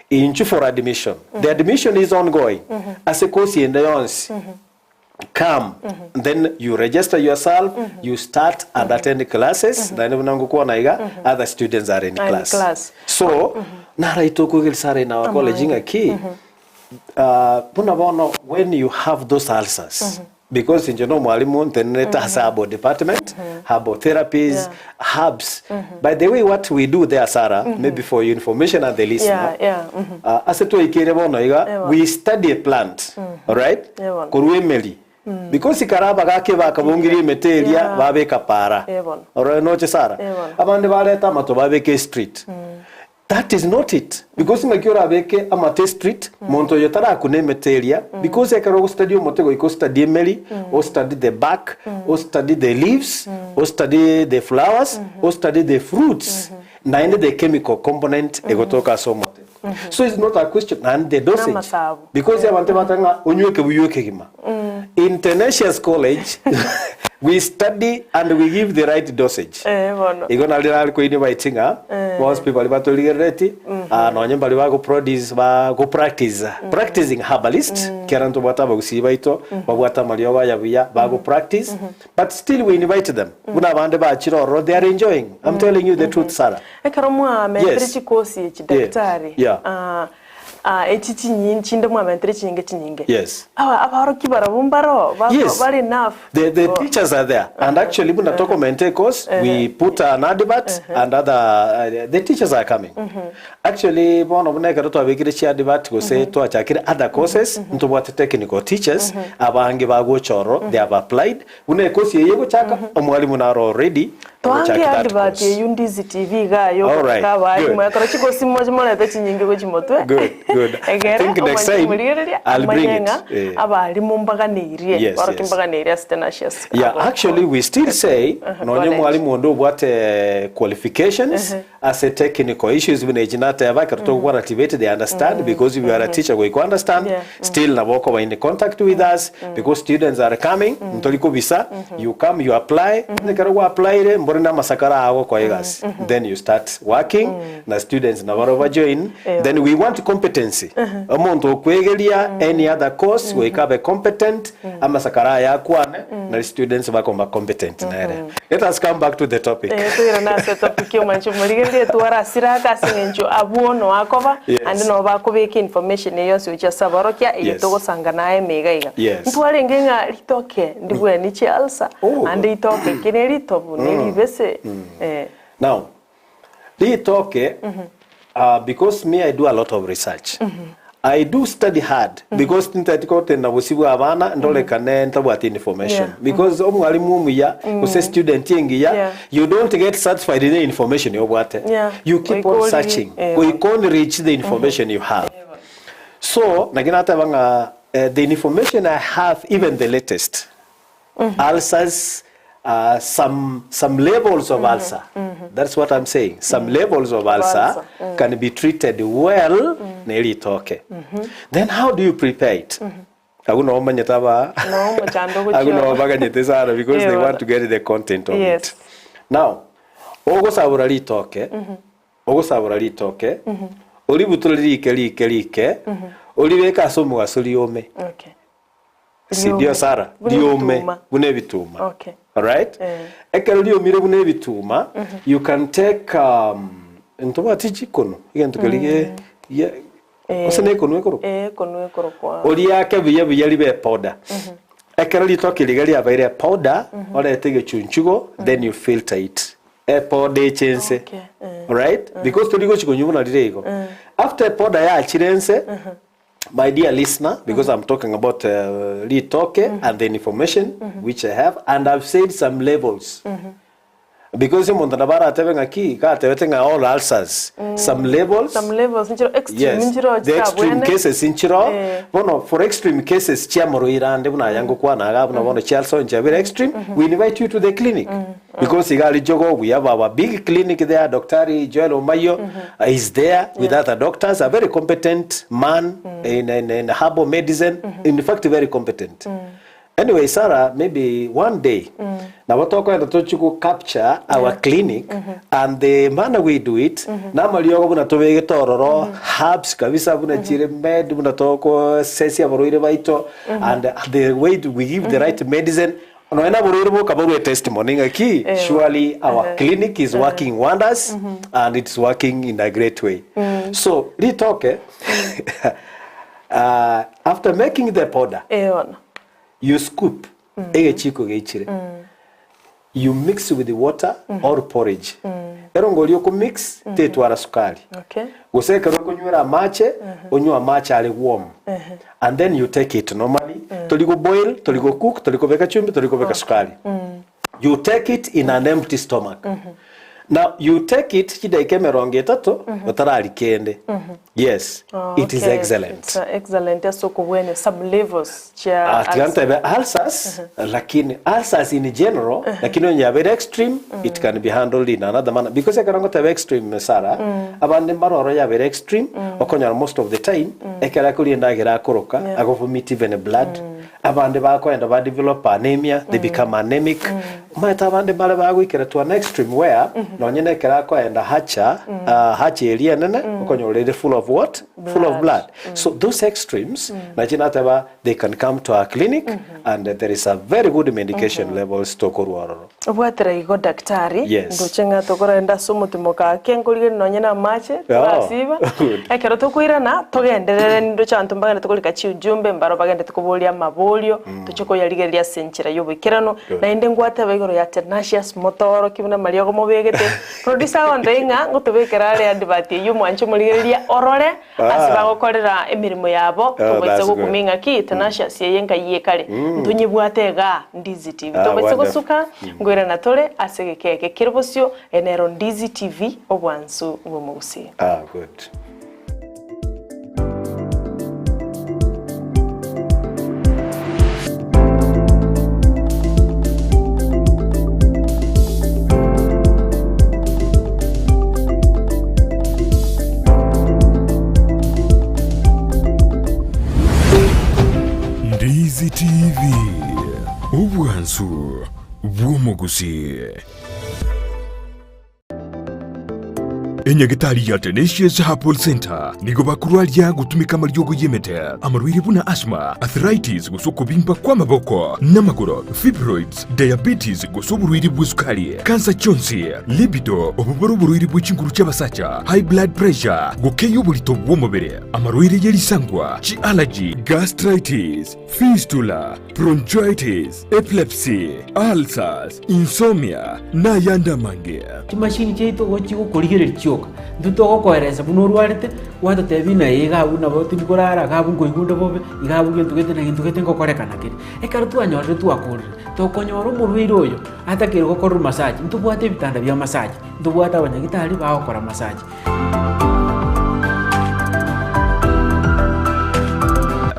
inchuo for admission. The admission is ongoing, ase course ende yonsi, come, then you register yourself, you start and attend classes, naende buna ngokwana iga, other students are in Are in class. class. So, naraito okoegeria sare in our college ng'aki, Buna bono when you have those ulcers because inche na omwalimu ntenerete ase herbal department, herbal therapies, herbs. By the way what we do there Sarah, maybe for your information and the listener, Yeah, yeah, mhm. ase twaikeire bono iga, Ewa. we study a plant, alright? Ewa. Korwa emeri. Because ekero abagaka bakabongirie emete eria Yeah. babeka para. Eh, bono. Orore noche Sarah? Eh, bono. Abande bareta amato babeka estreet. That is not it because ng'aki orabeke amate street monto oyo tarakuna emete eria because ekero ogostudy omote goika ostudy emeri ostudy the bark ostudy the leaves ostudy the flowers ostudy the fruits naende the chemical component egotoka ase omote so it's not a question naende the dosage Namasabu. because abanto bateba ng'a onywe ekebuyu ekegima in Tenacious College we study and we give the right dosage Eh, bono. Igo nario nare koinvite ng'a bonsi pi baria batorigerereti ah, nonye mbaria bagoproduce bagopractice practicing herbalist kera ntobwate abagusii baito babwate amariogo aya buya bagopractice but still we invite them buna abande bachire ororo they are enjoying I'm telling you the truth Sarah. Ekero mwamentire Yes. chikosi echi daktari, Yeah. ah, Ah, echi chinyi chinde mwamentire chinyinge chinyinge. Yes. Aba abaorokia barabwo mbaro bako Yes. bari enough. The, the teachers are there and actually buna tokomente course we put an advert and other the teachers are coming actually bono buna ekero twabekire chi advert gose twachakire other courses ntobwate technical teachers abange bagocha ororo they have applied Buna ekosi eye egochaka, omwalimu naro already Toange ogochaki that advert course. eyio Ndizi TV iga Alright, yokobeka abalimu good. ekero chigosi moche morete chinyinge gochia motwe Good, good. I egere think next omwanchi time morigereria I'll bring amanye it. ng'a Eh. abalimu mbaganeirie Yes, baroki yes. mbaganeirie ase Tenacious Yeah, Herbal actually we still say nonye College. mwalimu onde obwate qualifications ase technical issues buna echi nateba ekero togokwana TVET they understand because if you are a teacher goika understand Yeah. still nabo okoba in contact with us because students are coming ntori kobisa you come you apply ekero gwa applyire mbore na amasakara ago gokoa egasi then you start working na students nabo ba join then we want competency omonto okwegeria any other course goika abe competent amasakara aya akwane nari students bakomba competent nere Let us come back to the topic. Eh, toirane ase etopic y'omwancho morigererie tware asire ake ase eng'encho abwo noo akoba Yes. ande noo bakobeka information eye yonsi gochia ase aborokia eye Yes. togosanga naye ime iga iga. Yes. Ntwarenge ng'a ritoke ndibweni chialsa Oh. ande itoke eke ne ritobu ne ribese eh. Now, Ritoke, because me I do a lot of research. I do study hard because ntaeti gotenda bosio bwa abana ndorekane ntabwati information Yeah. because omwalimu omuya gose student engiya Yeah. you don't get satisfied ne information obwate Yeah. you keep Goika on origi- searching eh, goika on reach the information you have so naki nateba ng'a eh, the information I have even the latest ulcers. uh, some, some levels of ulcer that's what I'm saying some levels of ulcer can be treated well ne ritoke then how do you prepare it Agwo nabo omanyete aba Noo omochando ogochia agwo nabo oba. baganyete sana because they Eh, want to get the content of Yes. it. Now, ogosabora ritoke, ogosabora ritoke, oributore rike rike rike, oribeke ase omogaso riome. Okay. Si ndio Sarah? Buna Riome ebituma. buna ebituma. Okay. Alright? Eh. Ekero riomire buna ebituma, you can take um, ntobwati chikono, egento keria ge- ge- Gose nekonwa ekorokwa? Ee, ekonwa ekorokwa. Oriake buya buya ribe epowder. Ekero ritoke riria riabeire epowder, orete egechunchugo, then you filter it. Epowder eche ense. Okay, eh. Alright? Because tori gochi konywa buna rire igo. After epowder yachire ense, my dear listener, because I'm talking about uh, ritoke and the information which I have, and I've said some levels. Because omonto nabo aratebe ng'a ki, gatebete ng'a all ulcers, some levels, Some levels nchiro extreme yes, nchiro the extreme chitabwene. cases nchiro, Eh. bono for extreme cases chiamoroire ande buna aya ngokwana iga buna bono chialso nchabere extreme, we invite you to the clinic. Because iga aria Jogoo we have our big clinic there, Daktari Joel Omayo is there with other doctors, a very competent man in, in, in herbal medicine, in fact very competent. Anyway Sarah maybe one day nabo tokoenda tochie go capture our clinic and the manner we do it namariogo buna tobegete ororo herbs kabisa buna chire med buna tokosesia abarwaire baito and the way we give the right medicine nonya na aborwaire boka barue testimony ng'aki Ewa. surely our clinic is working wonders and it's working in a great way so ritoke After making the powder, Ee bono. you scoop egechiko geichire, you mix with water or porridge. Ero ngoria oko mix tetwara sukari. Okay. Gose ekero okonywera amache, onywe amache are warm. And then you take it normally. Tori go boil, tori go cook, tori kobeka chumbi, tori kobeka sukari. You take it in an empty stomach. Now you take it chidaika emerongo etato otarari kende. Yes, Oh, it is okay. excellent. It's, excellent ase okobwenia some levels chia Ah, tiga ntebe ulcers lakini ulcers in general lakini onye yabeire extreme it can be handled in another manner because ekero ngoteba extreme Sarah abande mbare oro yabeire extreme okonyora most of the time ekero akoria endagera akoroka Yeah. agovomit even blood Abande bakoenda ba develop anemia, they become anemic. Omanyete abande mbare bagoikera to an extreme where nonye na ekero akoenda hacha, ah, hacha eria enene, okonyora ere full of what? Full of blood. So those extremes, nachi nateba they can come to our clinic and there is a very good medication levels tokorwa ororo. Obwatera igo daktari, Yes. ndoche ng'a tokorenda ase omotimoka ake nkorigereria nonye na amache, torasiba. Good. Ekero tokoirana, togenderere nindoche abanto mbagenderete korika chiujumbe, mbaro bagenderete koboria amaborio, toche koyarigereria ase enchera y'oboikeranu. Good. Naende ngwateba igoro ya Tenacious motoroki buna amariogo mobegete. Producer agontebia ng'a ngotobekera are advert eyio mwanche omorigereria orore, ase Ah. bagokorera emeremo yabo, Oh, tobaisa that's good. gokumia ng'a ki, Tenacious eye nkai ekare. Ntonyebwate igaa. Ndizi TV. Ah, Tobaise wonderful. gosuka, nkoirana tore ase egeka eke kere bosio, eye nero Ndizi TV, obwansu bw'omogusii. Ah, good. Ndizi TV, obwansu bw'omogusii. Enyagitari ya Tenacious Herbal Center nigo bakorwaria gotumeka amariogo y'emete, amarwaire buna asthma, arthritis gose okobimba kw'amaboko n'amagoro, fibroids, diabetes gose oborwaire bw'esukari, kansa chionsi, libido, obo bore oborwaire bwe chinguru chi'abasacha, high blood pressure, gokeyia oborito bw'omobere, Amarwaire ye risangwa, chi'allergy, gastritis, fistula, bronchitis, epilepsy, ulcers, insomnia, na ayande amange. Chimashini chiaito igo chigokorigereria chioka, intwe togokoeresa buna orwarete, gwatotebia ng'a iga abwo nabo tindi korara, iga abwo nkoigwa onde bobe, iga abwo gento gete na gento gete ngokorekana kere. Ekero twanyorire twakorire, tokonyora omorwaire oyo atakeire gokorerwa massage, ntobwate ebitanda bia massage, ntobwate abanyagitari bagokora massage.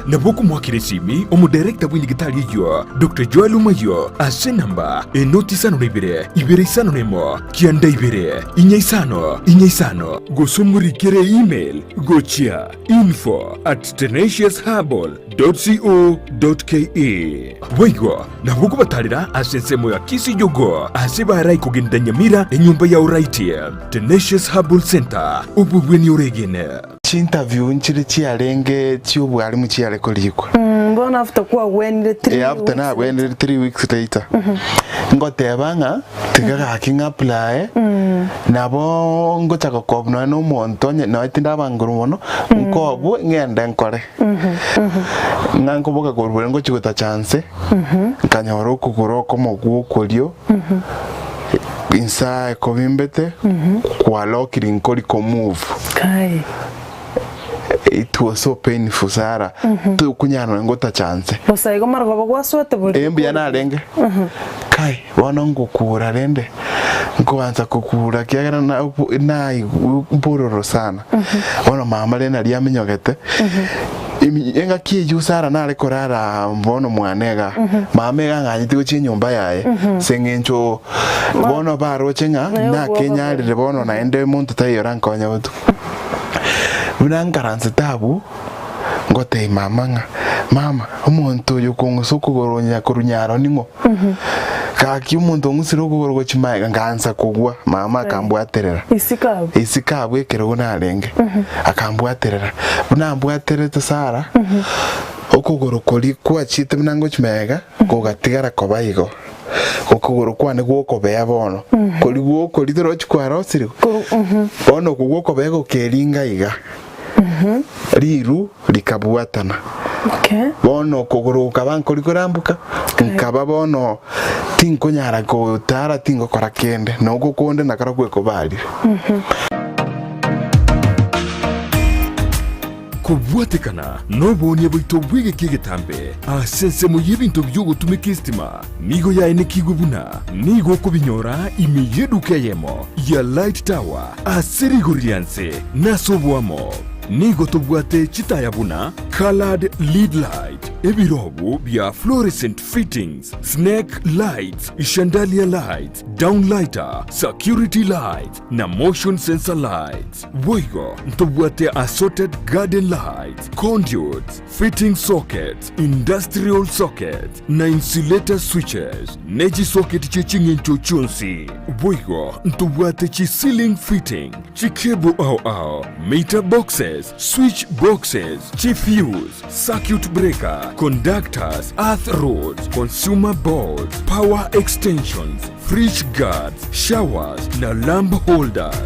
Nabo okomoakera esimi omodarekta bw'enyagitari eyio, Doctor Joel Omayio, ase enamba enoti isano na ibere, ibere isano na emo, kianda ibere, inya isano, inya isano. Gose omorikere email gochia info at tenaciousherbal dot co dot ke. Boigo nabo okobatarera ase ensemo ya Kisii Jogoo ase barai kogenda Nyamira enyomba ya Oraiti. Tenacious Herbal Centre, obobweni oregene. Chinterview nchire chiarenge chi'obwarimu chiare korikwa. Bono after kwagwenire three Eh, after weeks nagwenire 3 weeks later ngoteba ng'a tiga gaki ng'apply nabo ngocha gokob nonya na omonto onye nonya tindabangorwa mono nkobwe ng'ende nkore. Ng'a nkoboka korwa ere ngochia gotacha nse nkanyora okogoro okomo gwa okorio inse ekobimbete kwalokire nkori komove. Kai. It was so painful Sarah tokonyara nonya ngotacha nse. Bosa igo marogoba gwaswete bori. Ee mbuya narenge kai bono ngokura rende nkoansa kokura kiagera na naigwa mbororo sana bono mama rende naria aminyogete imi engaki eywo Sarah nare korara bono mwane iga mama iga ang'anyete gochia enyomba yaye ase eng'encho bono baroche ng'a Naye obwoba nakenyarire bono naende monto taiyo orankonye botuko. Buna nkaransete abwo, ngotebia mama ng'a, mama, omonto oyo okong'usa okogoro onya korwa nyaro ning'o? Gaki omonto ong'usire okogoro gochia magega, nkaansa kogwa, mama akambwaterera. Isiko abwo. Isiko abwo ekerogo narenge, akambwaterera. Buna ambwaterete Sarah, okogoro koria kwachiete buna ngochia magega, gogatigara koba igo. Okogoro kwane gw'okobea bono, koria gw'okoria torochi kwarosirigwe, bono okwo gw'okobea gokeringa iga, riru rikabwatana. Okay. Bono okogoro gokaba nkori koramboka, nkaba bono tinkonyara gotara tingokora kende, na okwo konde nakorokwo ekobarire. Kobwatekana noboonia bwaito bw'egeka egetambe ase ensemo y'ebinto bi'ogotumeka esitima nigo yaenekigwe buna nigo okobinyora ime y'eduka eyemo ya Light Tower ase rigori ria nse na ase oboamo. Nigo tobwate chitaya buna coloured lead light, ebirobu bia fluorescent fittings, snake lights, chandelier lights, downlighter, security lights na motion sensor lights. Boigo ntobwate assorted garden lights, conduits, fitting sockets, industrial sockets, na insulator switches, ne chisocket chie ching'encho chionsi. Boigo ntobwate chi ceiling fitting, chi cable ao ao, meter boxes, switch boxes, chi fuse, circuit breaker, conductors, earth rods, consumer boards, power extensions, Fridge guards, showers na lamp holders.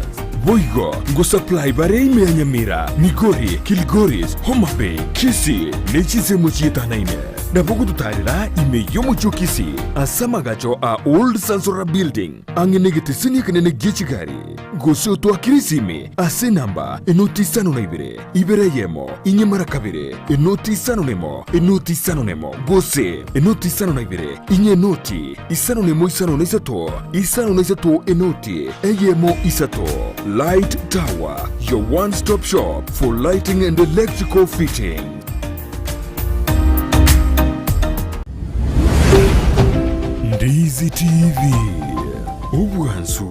Boigo ngosupply bare ime ya Nyamira, Migori, Kilgoris, Homa Bay, Kisii ne chinsemo chietanaine. Nabo gototarera ime y'omochie o Kisii ase amagacho a Old Sansora Building ang'e negeteseni ekenene gie chigari. Gose otoakere esimi ase enamba enoti isano na ibere, ibere eyemo, inye mara kabere, enoti isano nemo, enoti isano nemo, gose enoti isano na ibere, inye enoti isano nemo isano na isato, isano na isato enoti eyemo isato. Light Tower, your one stop shop for lighting and electrical fitting. Ndizi TV, obwansu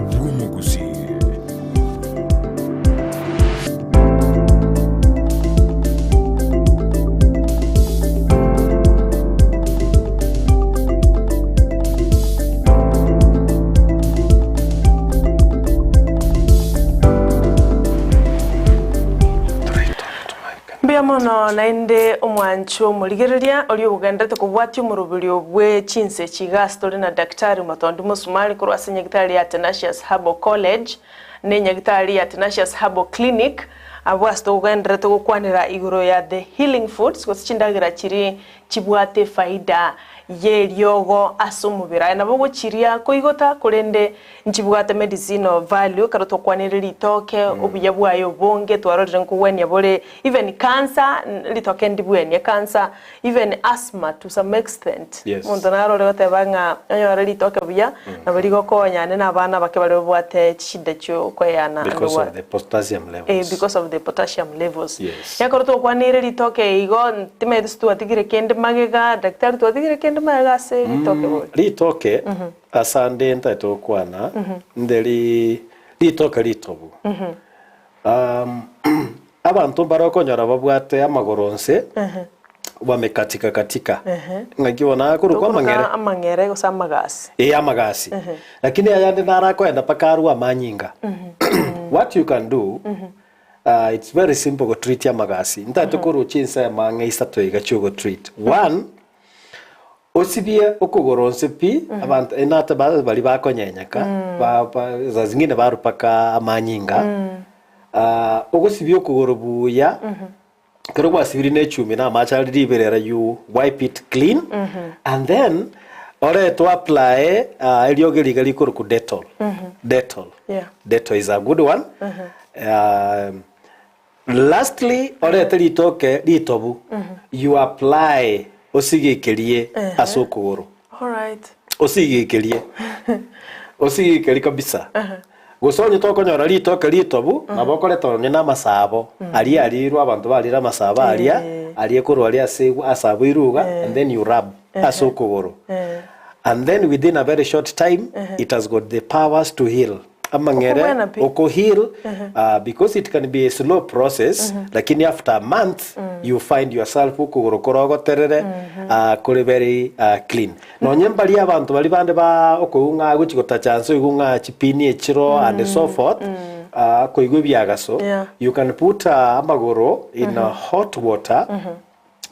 bw'omogusii. Mbuya mono naende omwanchi omorigereria oria ogogenderete kobwatia omoroberio bwe chinse echi iga ase tore na Daktari Motondi Mosumari korwa ase nyagitari ya Tenacious Herbal College ne nyagitari ya Tenacious Herbal Clinic abwo ase togogenderete gokwanera igoro ya the healing foods gose chindagera chiria chibwate efaida y'eriogo ase omobere. Aye nabo ogochiria koigota korende nchibwate medicinal value ekero twakwanire ritoke obuya bwaye obonge twarorire nkogwenia bore even cancer ritoke ndibwenie cancer even asthma to some extent. Yes. Omonto narore goteba ng'a onyore ritoke buya nabo rigokonya naende na abana abake baria babwate chishida chiokoeyana ande Because gwa of the potassium Eh, levels. because of the potassium levels. Yes. Ekero twakwanire ritoke igo timanyeti ase twatigire kende magega, daktari twatigire kende magega ase ritoke bori? Ritoke ase ande ntagete gokwana nderi ritoke ritobu. Abanto mbare okonyora babwate amagoro nse wamekatika katika ng'aki bono akorokwa amang'ere. Tokoroka amang'ere gose amagasi. Ee amagasi. Lakini ayande naro akoenda mpaka arwe amanyinga. What you can do, it's very simple go treat amagasi. Ntagete korwa chinsemo ang'e isato iga chia ogo treat. One, osibie okogoro onsi pi, abanto inate ba baria bakonyenyeka, ba ba saa zingine barwa mpaka amanyinga, ogosibia okogoro buya, ekero gwasibirie na echumbi na amache are riberera you wipe it clean, and then orete o apply eriogi riga rikorokwa dettol, dettol, Yeah. dettol is a good one. Lastly, orete ritoke ritobu, you apply osigekerie ase okogoro. Alright. Osigekerie. Osigekerie kabisa. Gose onye tokonyora ritoke ritobu, nabo okoreta onye na amasabo, aria arirwe abanto barire amasabo aria, aria korwa aria ase asabo iruga, and then you rub ase okogoro. And then within a very short time, it has got the powers to heal. Amang'ere Okobwena pi. oko heal because it can be a slow process lakini after a month you find yourself okogoro kore ogoterere kore very clean. Nonye mbaria abanto baria bande ba okoigwa ng'a agochi gotacha nse oigwe ng'a chipini echiro and so forth koigwa ebiagaso Yeah. you can put amagoro in hot water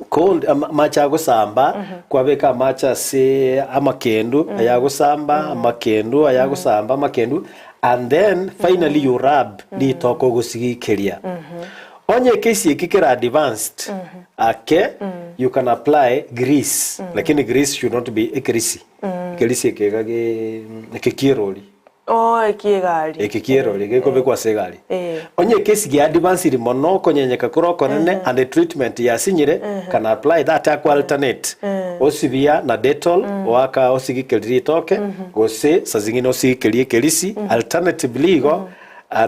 Cold, ama- amache agosamba, kwabeka amache ase amakendu ayagosamba, amakendu ayagosamba, amakendu, and then finally you rub ritoke ogosigikeria. Onye ekesi eki kere advanced, ake, you can apply grease, lakini grease should not be ekerisi, ekerisi eke iga ge eke kierori. Oo, eki'egari. Eke ki'erori gekobekwa ase egari. Eh. Onye ekesi giadvansiri mono okonyenyeka kore okonene and the treatment yasinyire can apply that ako alternate osibia na dettol oaka osigikeri ritoke gose saa zingine osigikerie ekerisi alternatively igo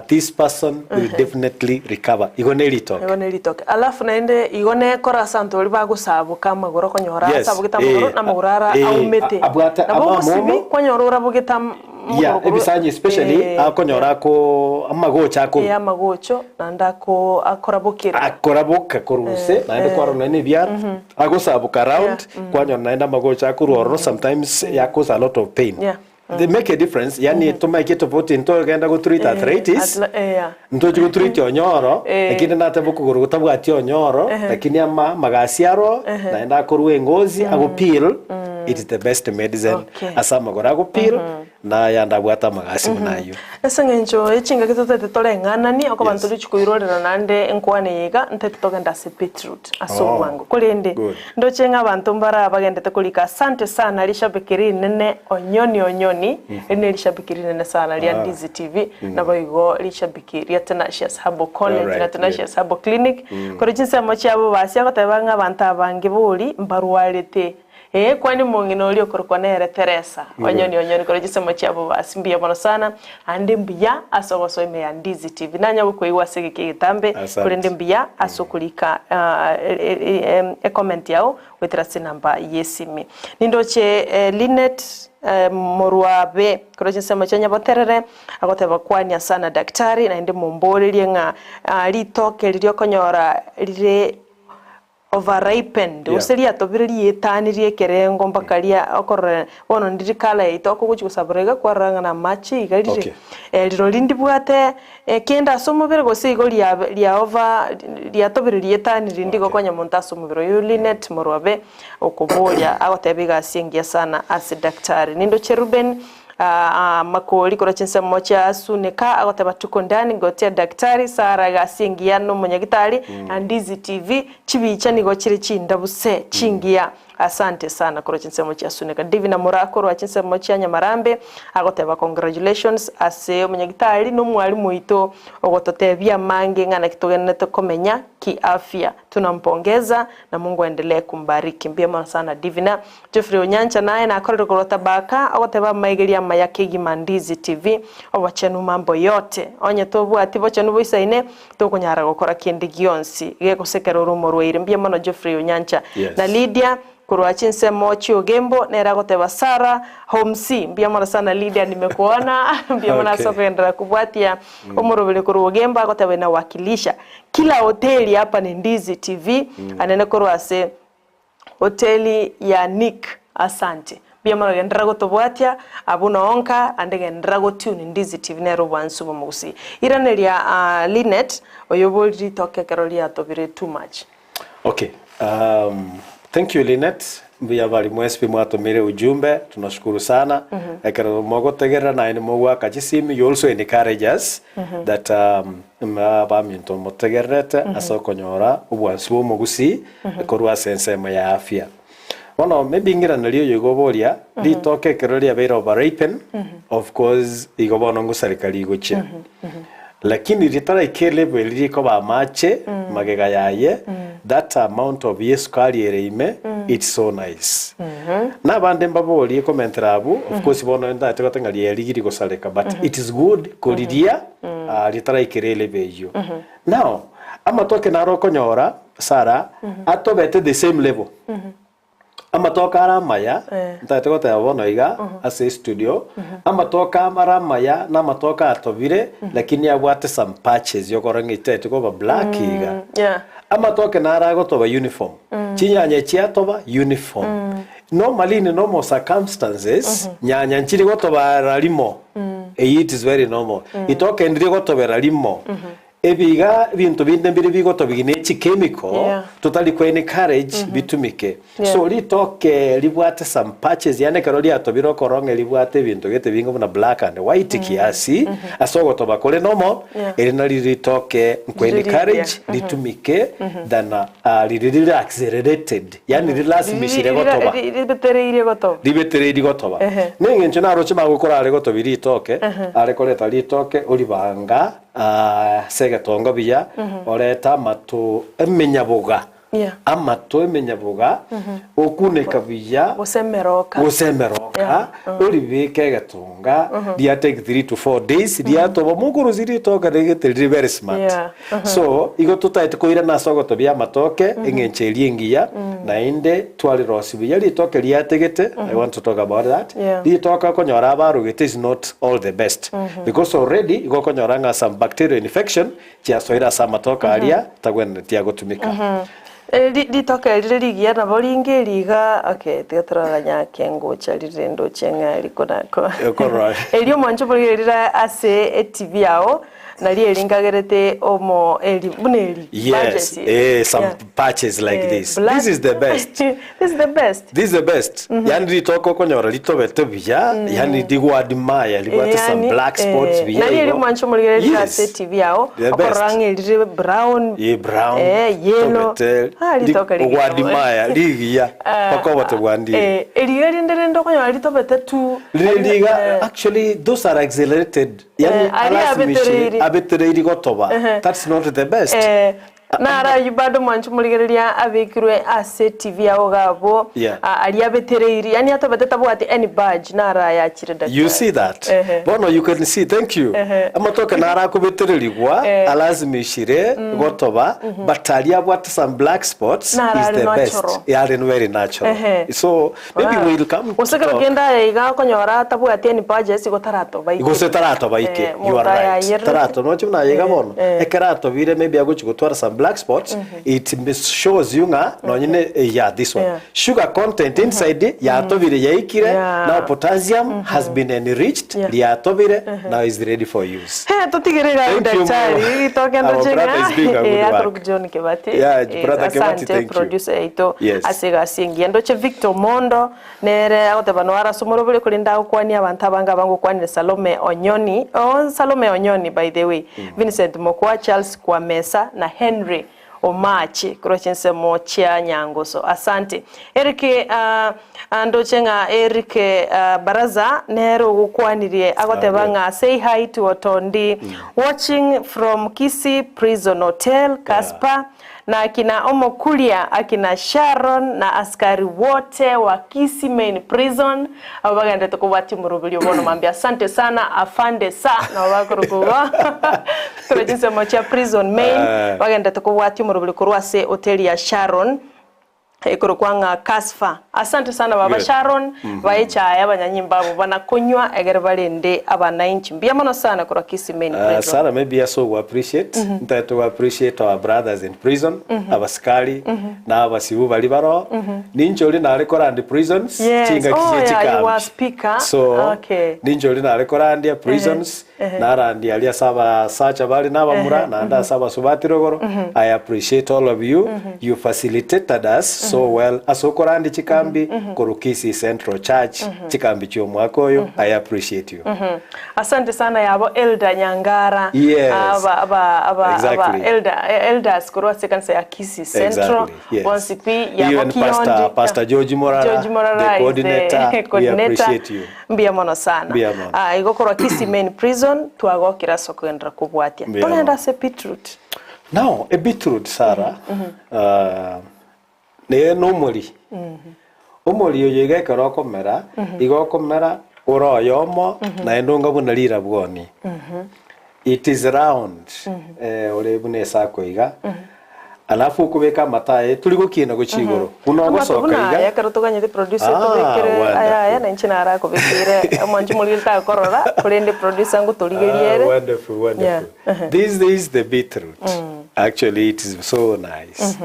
this person will definitely recover igo ne ritoke. Igo ne ritoke. Alafu naende igo nekora ase abanto baria bagosaboka amagoro okonyora Yes, asabogete amagoro eh, na amagoro ara eh, aumete. abwate Nabo amamomo. ogosibi kwanyora orabogete am- Yeah, amagoro korwa ebisanyi especially eh, akonyora ako amagocho ako eh, amagocho naende ako akorabokera. akoraboka korwa inse naende kwarora naende ebiara agosaboka round kwanyora naende amagocho akorwa ororo sometimes yakosa a lot of pain. Yeah. They make a difference yani tomaike tofauti ntogenda go treat arthritis Atla- eh, yeah. ntochi go treat onyoro Eh. lakini nateba okogoro gotabwati onyoro lakini ama amagasi aro naende akorwa engozi ago peel it is the best medicine Okay. ase amagoro ago peel na ayande abwate amagasi buna ayio. Ase eng'encho ye chingaki totaete toreng'ananie, okoba Yes. ntori chikoirorera naende enkwana eye iga, ntaete togende ase beetroot ase Oh, obwango. Korende, good. ndoche ng'a abanto mbare abagendete korika asante sana rishabiki rinene onyoni onyoni, eri ne rishabiki rinene sana ria Ndizi TV, naboigo rishabiki ria Tenacious Herbal College Alright, na Tenacious Herbal Clinic, korwa chinsemo chiabo basia goteba ng'a abanto abange bori mbarwarete. Ee, kwani omong'ina oria okorokwa nere Teresa, onyoni onyoni korwa chisemo chiabo basi mbuya mono sana, naende mbuya ase ogosoa ime ya Ndizi TV. Nanya gokoigwa ase egeka egetambe, Asante. korende mbuya ase okorika ecomment yao goetera ase enamba y'esimi. Nindoche Linet Morwabe korwa chinsemo chia Nyaboterere, agoteba kwania sana daktari, naende momborerie ng'a ritoke riria okonyora rire Overripened, Yeah. gose riatobire rietanirie ekerengo mpaka ria okorora bono ndiri colour yaito okogochia gosabora iga kwarora ng'a namache iga rire. Okay. Eh, rirori ndibwate kende ase omobere gose igo ria ria over riatobire rietanirie ndigo Okay. konya monto ase omobere. Oyo Linet Morwabe okoboria agoteba egasi engiya sana ase daktari. Nindoche Reuben Makori korwa chinsemo chia Suneka agoteba tuko ndani gotia daktari Sarah egasi engiya nomonyagitari na Ndizi TV chibicha nigo chire chindabuse chingiya. Asante sana korwa chinsemo chia Suneka. Divina Moraa korwa chinsemo chia Nyamarambe agoteba congratulations ase omonyagitari na omwalimu oito ogototebia amange ng'a naki togenderete komenya kiafya. Tunampongeza na Mungu aendelee kumbariki. Mbuya mono sana Divina. Geoffrey Onyancha naye nakorire korwa Tabaka ogoteba amaigeria amaya kegima Ndizi TV obochenu mambo yote. Onye tobwati bochenu boisaine tokonyara gokora kende gionsi gegosekera ore omorwaire. Mbuya mono Geoffrey Onyancha. Yes. Na Lydia korwa chinsemo chi'Ogembo nere agoteba Sarah Homsi mbuya mono sana Lydia nimekuona mbuya mono ase Okay. okogenderera kobwatia omoroberi korwa Ogembo agoteba inawakilisha kila hoteli hapa ni Ndizi TV anene korwa ase Hoteli ya Nick asante. Mbuya mono genderera gotobwatia abwo noonka ande genderera go tune Ndizi TV nere obwansu bw'omogusii. Iraneria aa Linet oyo bori ritoke ekero riatobire too much. Okay, um, thank you Linet, mbuya bari mwesi pi mwatomire ujumbe, tunashukuru sana. Ekero mogotegerera naende mogoaka chisimi, you also encourage us that um, abaminto motegererete ase okonyora obwansu bw'omogusii korwa ase ensemo ya afya. Bono maybe ng'iranerie oyo igo oboria, ritoke ekero riabeire overripen, of course igo bono ngosareka rigochia. Lakini ritaraika elevel eria rikoba amache magega yaye, that amount of yesukari ere ime, it's so nice. Na abande mbaborie komentera abwo, of course bono ntagete goteba ng'a riarigiri gosareka but it is good koriria ritaraikera elevel eyio. Now, amatoke naro okonyora Sarah atobete the same level. Amatoke are amaya, ntagete goteba bono iga ase estudio, amatoke are amaya na amatoke atobire lakini abwate some patches yokorora ng'a etagete koba black iga. Yeah. Amatoke naro agotoba uniform, chinyanya chiatoba uniform. Normally in normal circumstances, nyanya nchiri gotoba ara rimo, eyio it is very normal. Itoke ndiri gotobera rimo, Ebiga ebinto binde mbire bigotobigia ne chichemical Yeah. totari ko encourage bitumike. Yeah. So ritoke ribwate some patches yaani ekero riatobire okorora ng'a ribwate ebinto gete binge buna black and white kiasi ase ogotoba kore normal Yeah. eri nari ritoke nko Rire rigiya. encourage ritumike than ah, riri rire accelerated yaani rilasimishire gotoba. Ribetereirie gotoba. Ribetereirie gotoba. Ehe. Neng'encho naroche magokoro are gotobia ritoke, are koreta ritoke oribanga Ase egetongo buya, orete amato emenyaboga, Yeah. amato emenyaboga, okuneka buya, Gose emeroka. gose emeroka, Yeah. oribeke egetonga, ria take 3 to 4 days, riatoba mokorusia ritoke rigete riri very smart. Yeah. So, igo totaete koirana ase ogotobia amatoke, eng'encho eria engiya, naende twarirosia buya ritoke riategete, I want to talk about that, Yeah. ritoke okonyora abarugete is not all the best. Because already igo okonyora ng'a some bacterial infection chiasoire ase amatoke aria tagwenereti agotumika. Eh, ri- ritoke rire rigiya nabo ringe riga okay tiga toroganya ake ngocha rire ndoche ng'a rikonako Okorora. erio omwancho borigere rire ase etv yao Nario eri nkagerete omo eri buna eri Yes, badges eh, some Yeah. patches like Eh, this. black. This is the best. This is the best. This is the best. Yani ritoke okonyora ritobete buya, yani rigwadimaya ribwate some Yani, black spots eh, buya nario eri igo. mwancho morigereria Yes. ase TV yao The best. okorora ng'a erire brown Ye brown, eh, yellow ritobete, Ah, ritoke rigiya ogwadimaya rigiya Ah, mpaka obote bwandire. eh, eriga rinde rende okonyora ritobete tu Rire riga Eh, actually those are accelerated Yani Eh, aria alasimishire abetereiri. abetereiri gotoba Ehe. that's not the best Eh, naro ayio bado mwanche morigereria abekirwe ase TV ao iga abwo Yeah. a- aria abetereiri yaani atobete tabwati any badge naro ayachire daktari You see that? Ehe. Bono you can see, thank you. Ehe. Amatoke naro akobetererigwa Eh. alasimishire gotoba but aria abwate some black spots Naro is are the best. natural. Yeah, are very natural. Ehe. So maybe Wow. we'll come to Gose kero talk. kende aye iga okonyora atabwati any badges igo taratoba ike. Gose taratoba ike. Eh, You are right. motayayererete. Taratoba. Noche buna aye iga bono. eh. Ekero atobire maybe agochi gotwara some black spots, it shows you ng'a nonye ne eh, yeah, this one. Yeah. Sugar content inside yatobire yaikire, Yeah. now potassium has been enriched, Yeah. riatobire, now is ready for use. He, totigere iga Thank you, daktari Mo. ritoke Our ndoche brother is doing a good ng'a work. atorok John Kibati Yeah, Eh, brother Kibati, asante thank you. producer yaito Yes. ase egasi engiya ndoche Victor Mondo nere agoteba noyo arase omorobori korende agokwania abanto abange abangokwanire Salome Onyoni oh Salome Onyoni by the way Vincent Mokua Charles Kwamesa na Henry. Omache korwa chinsemo chia Nyangoso. Asante. Eric ndoche ng'a Eric Baraza nere ogokwanirie agoteba ng'a say hi to Otondi watching from Kisii Prison Hotel Casper na akina Omokuria akina Sharon na askari wote wa Kisii Main Prison abwo bagenderete kobwatia omoroberio bono mambia asante sana afande sa nabo bakorokwa igo korwa chinsemo chia Prison Main bagenderete kobwatia omoroberio korwa ase hoteli ya Sharon ekorokwa ng'a Casper. Asante sana baba Good. Sharon, bae echae abanyanyimbo abwo bana konywa egere barende abanainchi. Mbuya mono sana korwa Kisii Main Uh, Prison. Sarah, maybe ase ogo appreciate ntaete go appreciate our brothers in prison abasikari na abasibu bari baroo ninche oria nare korandi prisons Yes. chingaki Oh, chie yeah, you were chikambi speaker. so Okay. ninche oria nare korandia prisons Narandia aria ase abasacha bare nabamura, naende ase abasubati rogoro. I appreciate all of you. You facilitated us so well ase okorandia chikambi korwa Kisii Central Church, chikambi chi'omwaka oyo. I appreciate you. Asante sana yabo Elder Nyangara Yes. aba aba aba aba Exactly. elder elders korwa ase ekanisa ya Kisii Central Exactly, yes. bonsi pi yabo Even Pastor, Kiondi Pastor George Morara, George Morara the is the coordinator, we coordinator. appreciate you. Mbuya mono sana. Mbuya mono. Ah, igo korwa Kisii Main Prison twagokire ase okogenderera kobwatia. Mbuya Togende mono. ase beetroot. Now, a beetroot, Sarah, uh, neye nomori. Omori oyo iga ekero okomera, igo okomera ore oyomo, naende onga buna rirabwoni. It is round, eh, ore buna esako iga. Alafu okobeka amato aye tori gokiina gochia igoro, buna Amato ogosoka buna iga. aya ekero toganyete producer Ah, etobekere aya aya wonderful. na inche narakobekeire omwanchi morigeri takorora korende producer ngotorigerie Ah, ere. wonderful, wonderful. Yeah. This is the beetroot. Actually, it is so nice.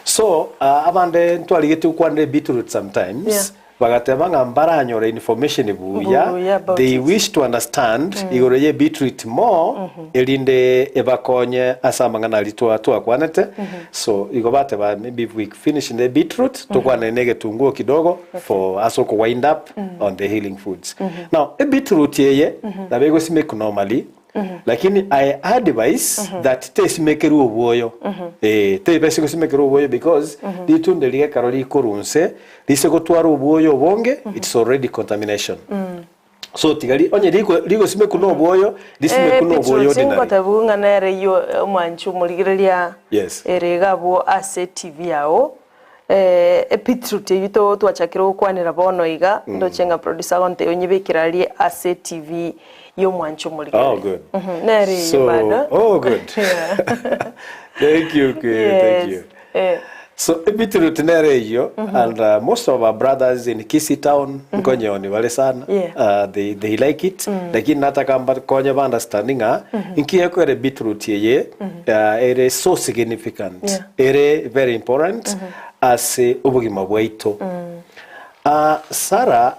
So, uh, abande ntwarigete gokwanera beetroot sometimes. Yeah. Bagateba ng'a mbaranyore information buya, Buya about they it. wish to understand igoro ye beetroot more, erinde ebakonye ase amang'ana aria twa twakwanete. So igo bateba maybe if we finish the beetroot, tokwane na egetunguo kidogo for ase oko wind up on the healing foods. Now, ebeetroot eye nabo egosimekwa normally, Lakini I advise that tesimekerwe obwoyo eh tebase gosimekerwa obwoyo because ritunda riria ekero rikorwa nse rise gotwara obwoyo obonge it's already contamination so tiga ri onye riko rigosimekwa na obwoyo risimekwe na obwoyo Beetroot ordinary ngotebiwa ng'a nere eywo omwanchi omorigereria Yes. ere iga abwo ase TV yao Ebeetroot eyio to twachakire gokwanera bono iga, ndoche ng'a producer agontebia onyebekere aria ase eTV y'omwancho Oh, omorigereria. good. Mhm, nere eye So, bado. oh, good. Yeah. Thank you, Queen. Thank Yes. you. Eh. So ebeetroot nere eyio and uh, most of our brothers in Kisii town nkonyoni bare sana Yeah. uh, they, they like it lakini nataka mbakonye ba understanding ng'a inki ekwere beetroot eye uh, ere so significant Yeah. Ere very important ase obogima bwaito. Ah, Sarah,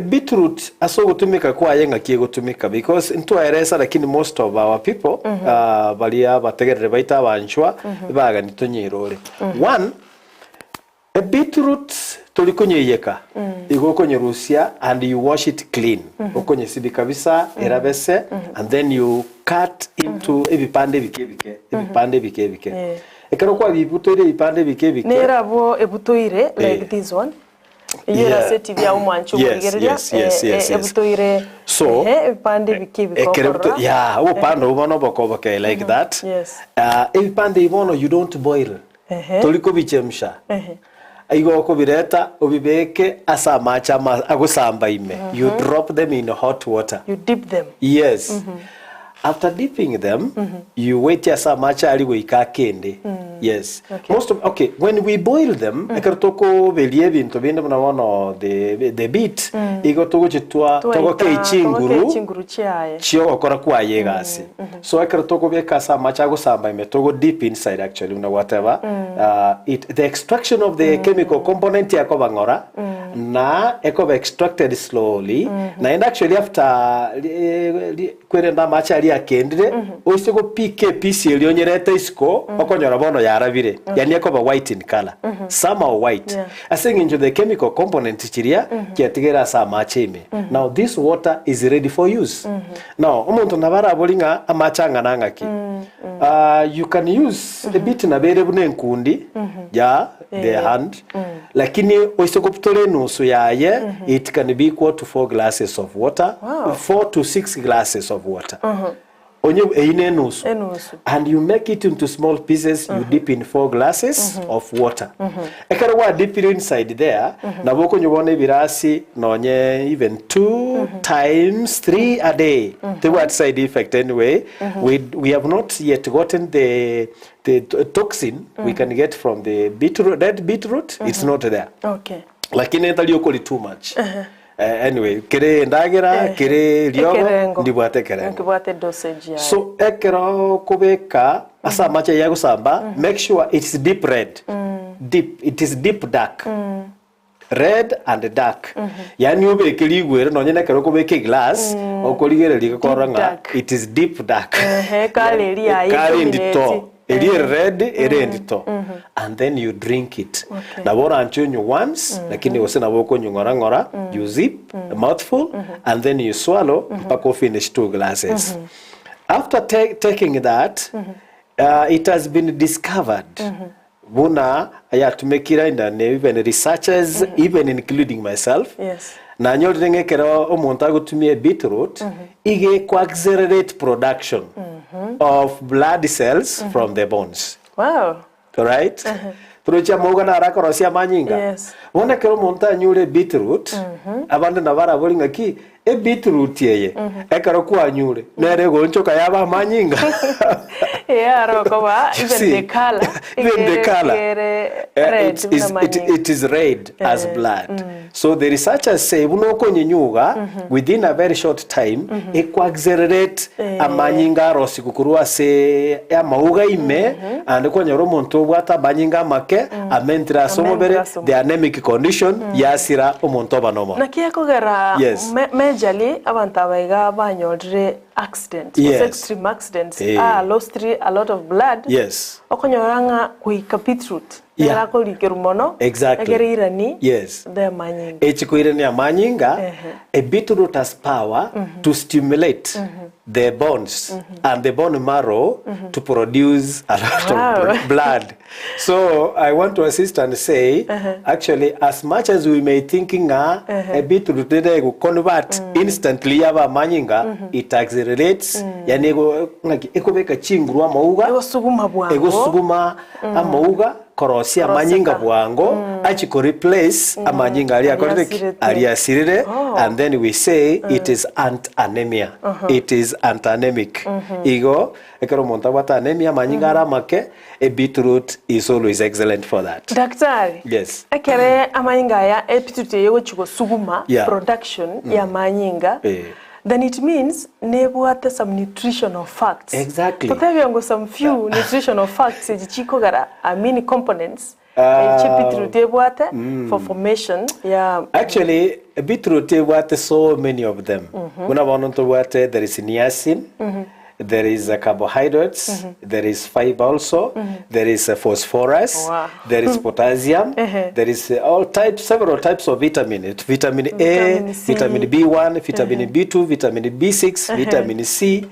beetroot ase ogotumeka kwaye ng'aki egotumeka because ntwaeresa lakini most of our people ah, baria abategerere baito abanchwa bagani tonyeirore. One, ebeetroot tori konyeiyeka igo okonyerusia and you wash it clean okonyesibi kabisa erabese and then you cut into ebipande ebike ebike ebipande ebike ebike Yeah. Ekero kwabibutoire ebipande ebike ebike. Nere abwo ebutoire like Eh. this one eyio ere Yeah. ase etibi ya omwancho Yes, omorigereria yes, yes, eh, yes, eh, yes. ebutoire So, ehe, ebipande ebike ebike ekero okorora. buto- yeah, obopande obo bono obokoboke like that. Yes. Ah, ebipande ebi bono you don't boil. Ehe. Tori kobichemsha. Ehe. Igo okobireta obibeke ase amache ama agosamba ime. You drop them in hot water. You dip them. Yes. After dipping them, you wait ase amache aria goika akende. Yes. Okay. Most of, okay, when we boil them, ekero tokoberia ebinto binde buna bono the, the beet, igo togochitwa Twaita- togokei chinguru togokei chinguru chiaye. chiogokora kwaye egasi. So ekero tokobeka ase amache agosamba ime togo deep inside actually buna gwateba, uh, it, the extraction of the chemical component yakoba ng'ora, Na ekoba extracted slowly naende actually after kwerende amache aria akendire oise gopika epiece eria onyerete isiko okonyora bono yarabire yaani ekoba white in colour somehow white ase eng'encho the chemical components chiria chiatigaire ase amache ime now this water is ready for use now omonto nabo arabori ng'a amache ang'ana ng'aki you can use a bit nabo ere buna enkundi ya the hand Lakini oise kobutora enusu yaye, it can be equal to 4 glasses of water, 4 to 6 glasses of water. Onye eyio ne enusu. Enusu. And you make it into small pieces, you dip in 4 glasses of water. Ekero gwadipire inside there, nabo okonywa bono ebirasi nonye even 2 times 3 a day. Tebwati side effect anyway. We have not yet gotten the The toxin we can get from the beetroot, red beetroot, it's not there. Okay. Lakini etari okori too much. Anyway, kere endagera, kere eriogo, Ekerengo. ndibwate ekerengo. Nkibwate dosage yaye. So ekero okobeka ase amache ayio agosamba, make sure it's deep red. Deep, it is deep dark. Red and dark. Yaani obeke rigwere nonye nekero okobeka eglass, okorigereria gekorora Deep ng'a dark. it is deep dark. Ehe, colour eria yaye Colour dominate. endito. Eria ere red, ere endito. And then you drink it. Okay. Nabo oranche onywe once, lakini gose nabo okonywa ng'ora ng'ora, you zip a mouthful, and then you swallow mpaka ofinish two glasses. After taking that, it has been discovered Buna ayatumekire and even researchers even including myself Yes. nanyorire ng'a ekero omonto agotumia ebeetroot iga eko accelerate production of blood cells from the bones. Wow. Alright? Torochi amauga naro akorosia amanyinga. Yes. Bono ekero omonto anyure ebeetroot, abande nabo barabori ng'a ki, Ebeetroot eye ekero kwanyure nere egoonchoka yaba amanyinga. Ee aro okoba You even see, the colour even the colour igere eh, red it buna is, it, amanyinga. it is red as blood. So the researchers say buna okonyenyuga within a very short time eku accelerate amanyinga arosigu korwa ase amauga ime and kwanyora omonto obwate amanyinga amake Amentire ase Amentire omobere, ase the anemic condition, yasira omonto oba nomo. Naki ekogera Yes. majorly abanto aba iga banyorire accident, gose Yes. extreme accidents, Eh. a lost a lot of blood, Yes. okonyora ng'a goika beetroot nere Yeah. akorikerwa mono, Exactly. ekere irani Yes. the amanyinga. Echikoirania amanyinga, Ehe. a beetroot has power to stimulate the bones and the bone marrow to produce a lot Wow. of blood. So I want to assist and say, actually, as much as we may think ng'a a beetroot nere ego convert instantly yaba amanyinga, it accelerates, yani ego ng'aki ekobeka chinguru amauga, Egosuguma bwango. egosuguma amauga Korosia amanyinga bwango achi ko replace amanyinga aria akorire ki? Aria asirete. Aria asirire Oh. and then we say it is ant anemia. It is ant anemic. Igo ekero omonto abwate anemia amanyinga are amake a beetroot is always excellent for that. Daktari, Yes. ekere amanyinga aya ebeetroot eye egochi gosuguma Yeah. production ya amanyinga Eh. Then it means nebwate some nutritional facts. Exactly. Totebia ngo some few nutritional facts echi chikogera I mean components Ah. echi beetroot ebwate for formation ya Actually, beetroot ebwate so many of them. Buna bono ntobwate there is niacin, there is carbohydrates, there is fiber also, there is phosphorus, Wow. there is potassium, there is all types, several types of vitamin. It- Vitamin A, Vitamin C. vitamin B1, vitamin B2, vitamin B6, vitamin C,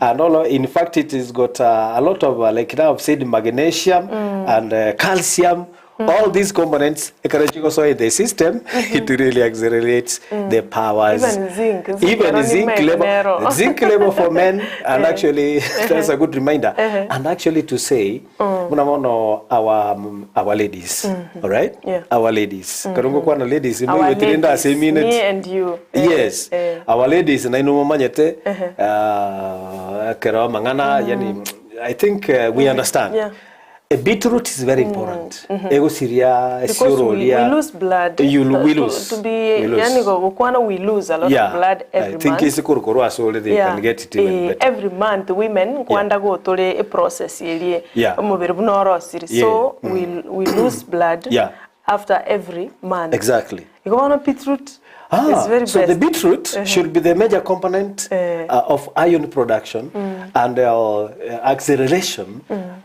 and all. In fact, it has got a lot of, like now I've said, magnesium and calcium. All these components, ekero chigosoa in the system, it really accelerates the powers. Even zinc, zinc Even ero zinc nime level, nero. zinc level for men, and actually, that's a good reminder. And actually to say, buna bono our ladies, all right? Yeah. Our ladies. Kero ngokwana ladies, Our moigwetire ladies, ndase minute. me and you. Eh, Yes. eh. Our ladies, nainwe momanyete, ekero amang'ana, yani, I think we understand. Yeah. A beetroot is very important. Egosiria Because we, esiororia. we lose blood. You, we To- lose. To, be, we lose. yani gokwana we lose a lot yeah. of blood every I think month. ase korwa asore they can get it even eh, better. every month women nkwanda gotore eprocess erie Yeah. omobere buna orosire Yeah. so we, we lose blood Yeah. after every month. Exactly. Igo bono beetroot Ah, is very so best. the beetroot should be the major component of iron production and acceleration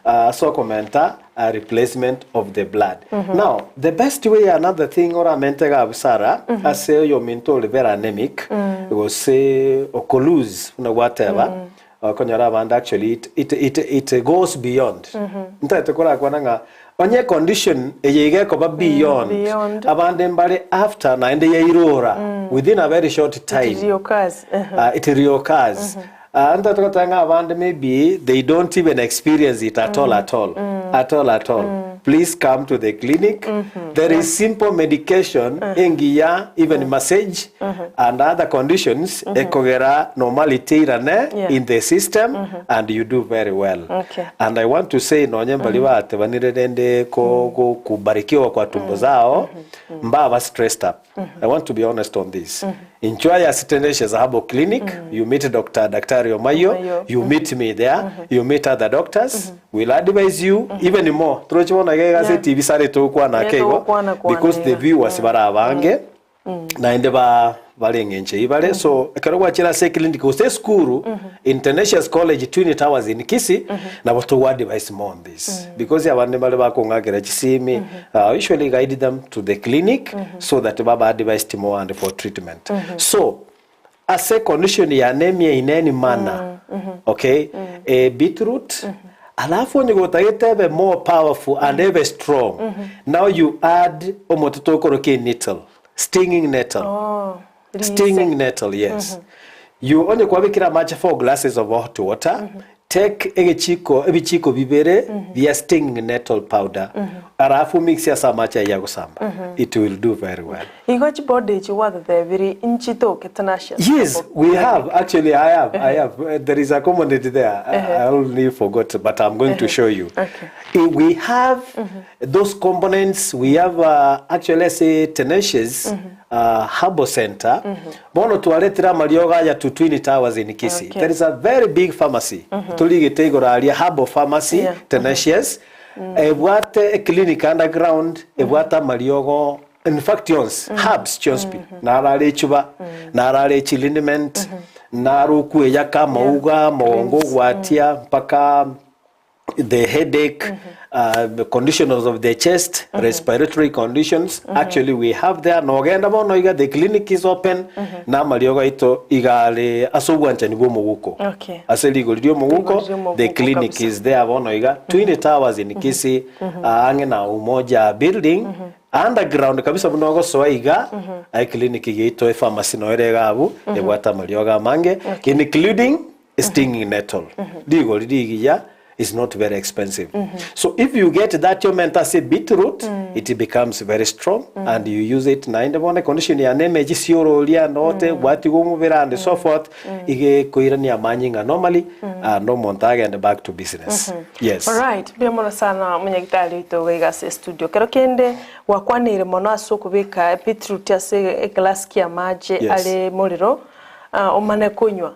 ase okomenta replacement of the blood. Now, the best way another thing oramente iga abwo Sarah, ase oyominto ore very anemic gose oko lose buna gwateba, Okonyora abande actually it, it, it, it goes beyond. Ntagete korakwana ng'a onye condition eye iga ekoba beyond, beyond. abande mbare after naende yairora within a very short time. It reoccurs. It reoccurs. Ntagete goteba ng'a abande maybe they don't even experience it at all at all. At all at all. Please come to the clinic. There is simple medication engiya even massage and other conditions ekogera normality eirane Yeah. in the system and you do very well. Okay. And I want to say nonye mbari batebanire rende ko ko- kubarikiwa kwa tumbo zao mbaba stressed up. I want to be honest on this. Inchwa ya Tenacious Herbal Clinic, you meet Dr. Daktari Omayo, Omayo. you meet me there, you meet other doctors, we'll advise you even more. Toroche bono iga egase Yeah. TV sare togokwana Yeah, ake igo togokwana kwana because the iga. viewers bare abange naende ba bare eng'encho eyio bare so ekero gwachire ase eclinic gose esukuru in Tenacious College Twin Towers in Kisii nabo togo advise more on this because abande mbare bakong'akera chisimi I usually guide them to the clinic so that baba advised more and for treatment so ase condition ya anemia in any manner okay eh, beetroot alafu onye gotagete ebe more powerful and ebe strong now you add omote tokorokia enettle stinging nettle Oh, rise. stinging nettle yes you onye kwabekire amache 4 glasses of hot water take egechiko ebichiko bibere bia stinging nettle powder alafu mix ase amache ayio agosamba it will do very well Igo chibodi echi gwatotebirie inchi toke Tenacious Yes, Herbal we Clinic. have. Actually, I have. I have. There is a component there. I only forgot, but I'm going to show you. Okay. We have those components. We have actually, let's say, Tenacious Herbal Center. Bono twaretire amariogo aya to Twin Towers in Kisii. Okay. There is a very big pharmacy. Torigete igoro aria Herbal Pharmacy, Tenacious. Ebwate eclinic underground, ebwate amariogo in fact yonsi, herbs chionsi pi. Naro are echuba, naro are echiliniment, naro okweyaka amauga, omogongo ogwatia mpaka the headache, the conditions of the chest, respiratory conditions. Actually, we have there. Nogenda bono iga, the clinic is open. Na amariogo aito iga are ase obwanchani bwa omoguko. Okay. Ase rigori ria omoguko, Rigori ria omoguko the clinic kabisa. is there bono iga. Twin Towers in Kisii, ang'e na Umoja building. Underground kabisa buna ogosoa iga, eclinic yaito epharmacy noyo ere iga abwo, ebwate amariogo amange, including stinging nettle. Rigori rigiya is not very expensive. So if you get that omente ase beetroot, it becomes very strong and you use it naende bono econdition yane eme chisiororia note gwatigwa omobere and so forth, iga ekoirania amanyinga normally and omonto agende back to business. Yes. Alright, mbuya mono sana omonyagitari oito iga iga ase estudio. Kero kende gwakwaneire mono ase okobeka beetroot ase eglass kia amache Yes. are morero omane konywa.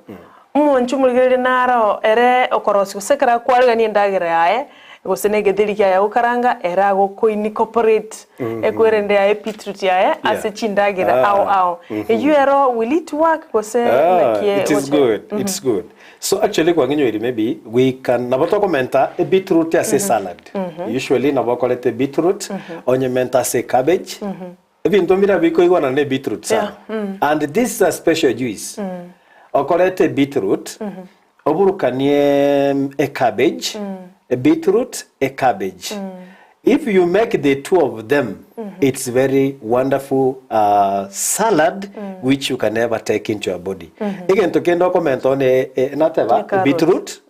Omonche omorigereria naro ere okorosia gose ekero akwarigania endagera yaye gose na egetheri kiaye agokaranga ere agokoincorporate ekwerende yaye beetroot yaye ase chindagera ao ao. Eyio ero will it work gose naki It is egochia? good, it's good. So actually kwang'inyoiri maybe we can nabo tokomenta ebeetroot ase salad. Usually nabo okorete beetroot onyementa ase cabbage. Ebinto mbire bikoigwana ne beetroot sana. And this is a special juice. Okorete beetroot oburukanie ecabbage, beetroot, a cabbage. If you make the two of them, it's very wonderful salad which you can never take into your body. Egento kende okomenta one nateba A carrot. beetroot,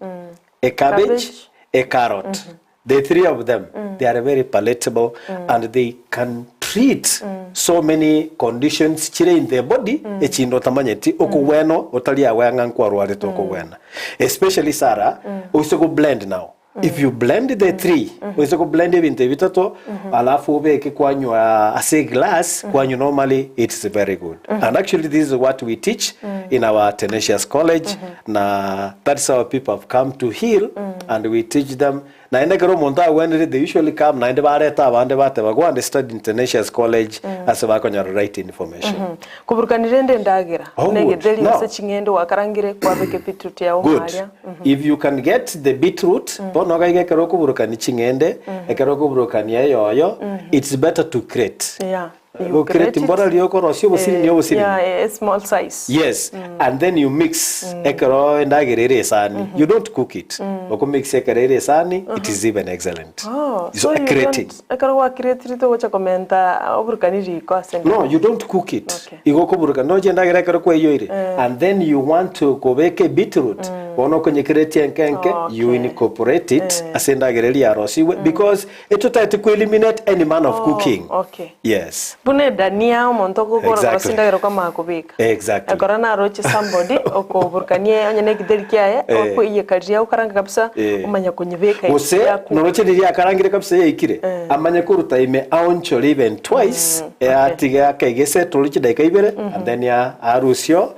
a cabbage, Cabbage. a carrot. The three of them, they are very palatable and they can treat so many conditions chire in the body echinde otamanyeti okogwena otari aware ng'a nkwarwarete okogwena. Especially Sarah, oise go blend now. If you blend the three, oise go blend ebinto ebi bitato, alafu obeke kwanywa ase eglass, kwanywa normally, it's very good. And actually this is what we teach in our Tenacious College, na that's how people have come to heal, and we teach them. Naende ekero omonto agwenerete they usually come naende bareta abande bateba go and study in Tenacious College ase bakonyora right information. Koburukani rende endagera, Oh, buna good. egetheri Now, gose ching'ende gwakarangire, kwabeka ebeetroot yao Good. maaria. If you can get the beetroot, bono iga iga ekero okoburukania ching'ende, ekero okoburukania eyoyo, it's better to crate. Yeah. You Go grate crate it. mbora riria okorosia obosiri ni obosiri. Yeah, a small size. Yes, and then you mix ekero endagera ere esani. You don't cook it. Okomix ekero ere esani, it is even excellent. Oh, So, so you crating. don't ekero gwakiretire togocha komenta oburukani riko ase No, you don't cook it. Okay. Igo okoburuka noche endagera ekero kwaiyoire and then you want to kobeka ebeetroot bono okonyekeretie enke enke you Okay. incorporate it ase endagera eria yarosiwe because etotagete ku eliminate any manner of Oh, cooking. okay. Yes. Buna edania omonto okogora Exactly. korosia endagera okamanya kobeka. Exactly. Ekero naroche somebody okoburukania onye na egitheri kiaye, Eh. okoiyeka riria okaranga kabisa, Eh. omanya konyebeka Gose yaku. noroche riria akarangire kabisa yaikire amanye koruta ime aonchore even twice eh, atige akaigese tore chidaika ibere and then ya arusio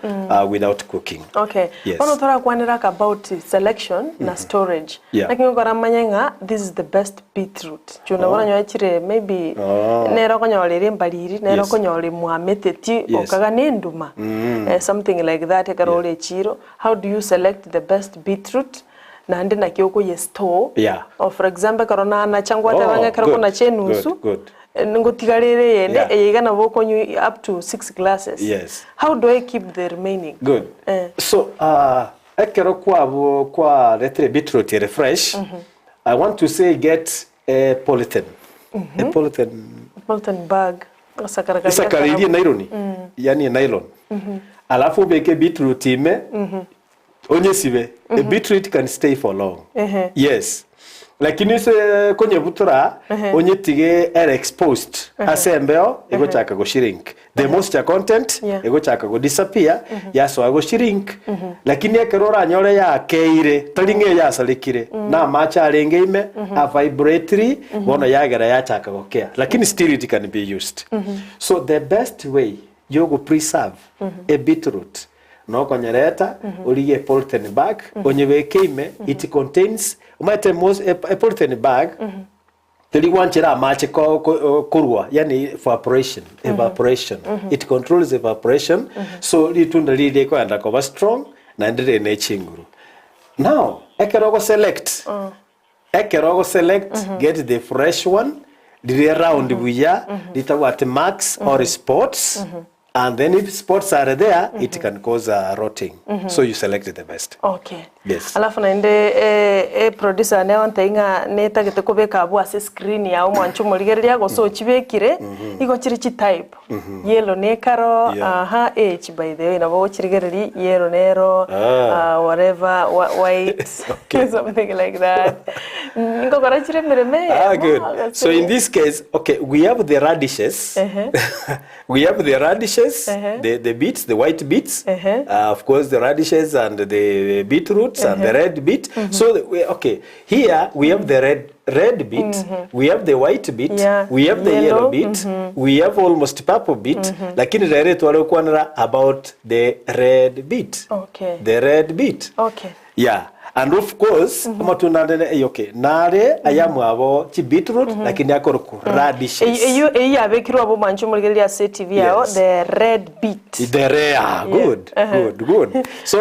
without cooking. Okay. Yes. Bono torakwanera aka about selection na storage. Yeah. Naki ngokora manye ng'a this is the best beetroot. Chuna Oh. bono nyoe chire maybe Oh. nere okonyora ere embariri, nere Yes. okonyora emwameteti, Yes. okaga na enduma. Eh, something like that ekero Yeah. ore echiro. How do you select the best beetroot? Naende naki okoye store. Yeah. Oh, for example ekero nanacha ngwateba Oh, ng'a ekero good, konacha enusu, good, good. eh, ngotigara ere eyende, Yeah. eye iga nabo okonywa up to 6 glasses. Yes. How do I keep the remaining? Good. Eh. So, uh, ekero kwabo kwaretire beetroot ere fresh, I want to say get a polythene. A polythene. Polythene bag. Isakara karia Isakara iria karabu. nylon. Yani nylon. Alafu obeke beetroot ime. Onyesibe. A beetroot can stay for long. Ehe. Yes. Lakini ase konyebutora onyetige ere exposed ase embeo egochaka go shrink. The moisture content Yeah. egochaka go disappear yasoa go shrink. Lakini ekero oranyore yakeire tari ng'a eyasarekire na amache arenge ime a vibratory bono yagera yachaka gokea. Lakini still it can be used. So the best way yogo preserve a beetroot Nokonyereta origie epolythene bag onyebeke ime it contains omanyete most epolythene bag teri gwanchera amache ko- ko- korwa yani evaporation evaporation it controls evaporation so ritunda riri rikoenda koba strong naende rire ne chinguru now ekero ogoselect Ekero ogo select get the fresh one riria round buya ritabwati marks or spots and then if spots are there it can cause uh, rotting so you select the best Okay. Yes. Alafu naende eh, eh, producer neo ntei ng'a netagete kobeka abwo ase screen yao mwanche omorigereria gose ochibekire igo chire chitype yellow nekaro Yeah. aha eh chi by the way nabo ogochirigereria yellow nero Ah. ah, whatever white Okay. something like that Nkokora chire emeremo eye Ah, good. mono So in this case, okay, we have the radishes. Uh-huh. we have the radishes, Uh-huh. the, the beets, the white beets. Uh-huh. Uh, of course, the radishes and the beetroots and the red beet. So, the, we, okay, here we have the red red beet, we have the white beet, Yeah, we have the yellow, yellow, beet, we have almost purple beet. Lakini rere twarekwanera about the red beet. Okay. The red beet. Okay. Yeah. And of course, amatunda ande ne okay, nare ayamwabo chi beetroot lakini akorokwa radishes. Eyio eyio yabekirwe abwo mwanche omorigereria ase TV yao Yes. the red beet. The rare, good, good, good. So,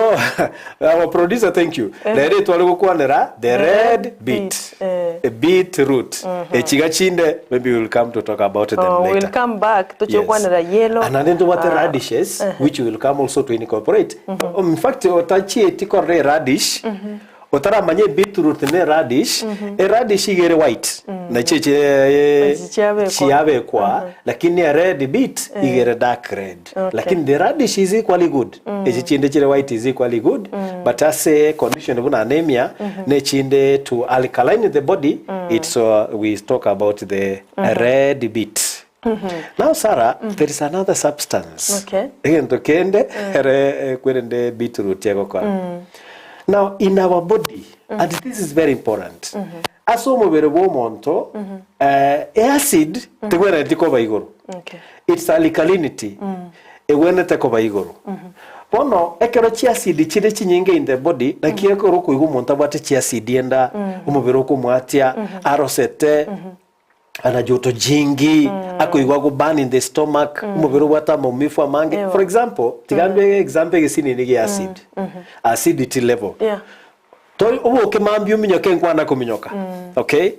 our producer, thank you. Rere tware gokwanera the red beet. beet, eh. A beetroot. Echiga chinde, maybe we'll come to talk about them Oh, later. we'll come back tochokwanera yellow. And then what the radishes, which will come also to incorporate. In fact, otachieti korora eradish, otaramanya ebeetroot ne eradish, eradish iga ere white, nachi echi Echi chiabekwa. chiabekwa, lakini ered beet iga ere dark red. Okay. Lakini the radish is equally good. Echi chinde chire white is equally good, but ase condition buna anemia, nechinde to alkaline the body, it's we talk about the red beet. Now Sarah, there is another substance. Okay. Egento kende ere kwerende beetroot egokora. Now in our body, and this is very important. Ase omobere bwa omonto, eh, acid tegwenereti koba igoro. Okay. It's alkalinity. Egwenerete koba igoro. Bono ekero chiacid chire chinyinge in the body, naki ekero okoigwa omonto abwate chiacid enda, omobere okomwatia, arosete, ana joto jingi, akoigwa ago burn in the stomach, omobere obwate amaumivu amange. Ewa. For example, tiga mbe example egesinini gia acid, acidity level. Yeah. Tori oboke mambia ominyoke nkwana kominyoka okay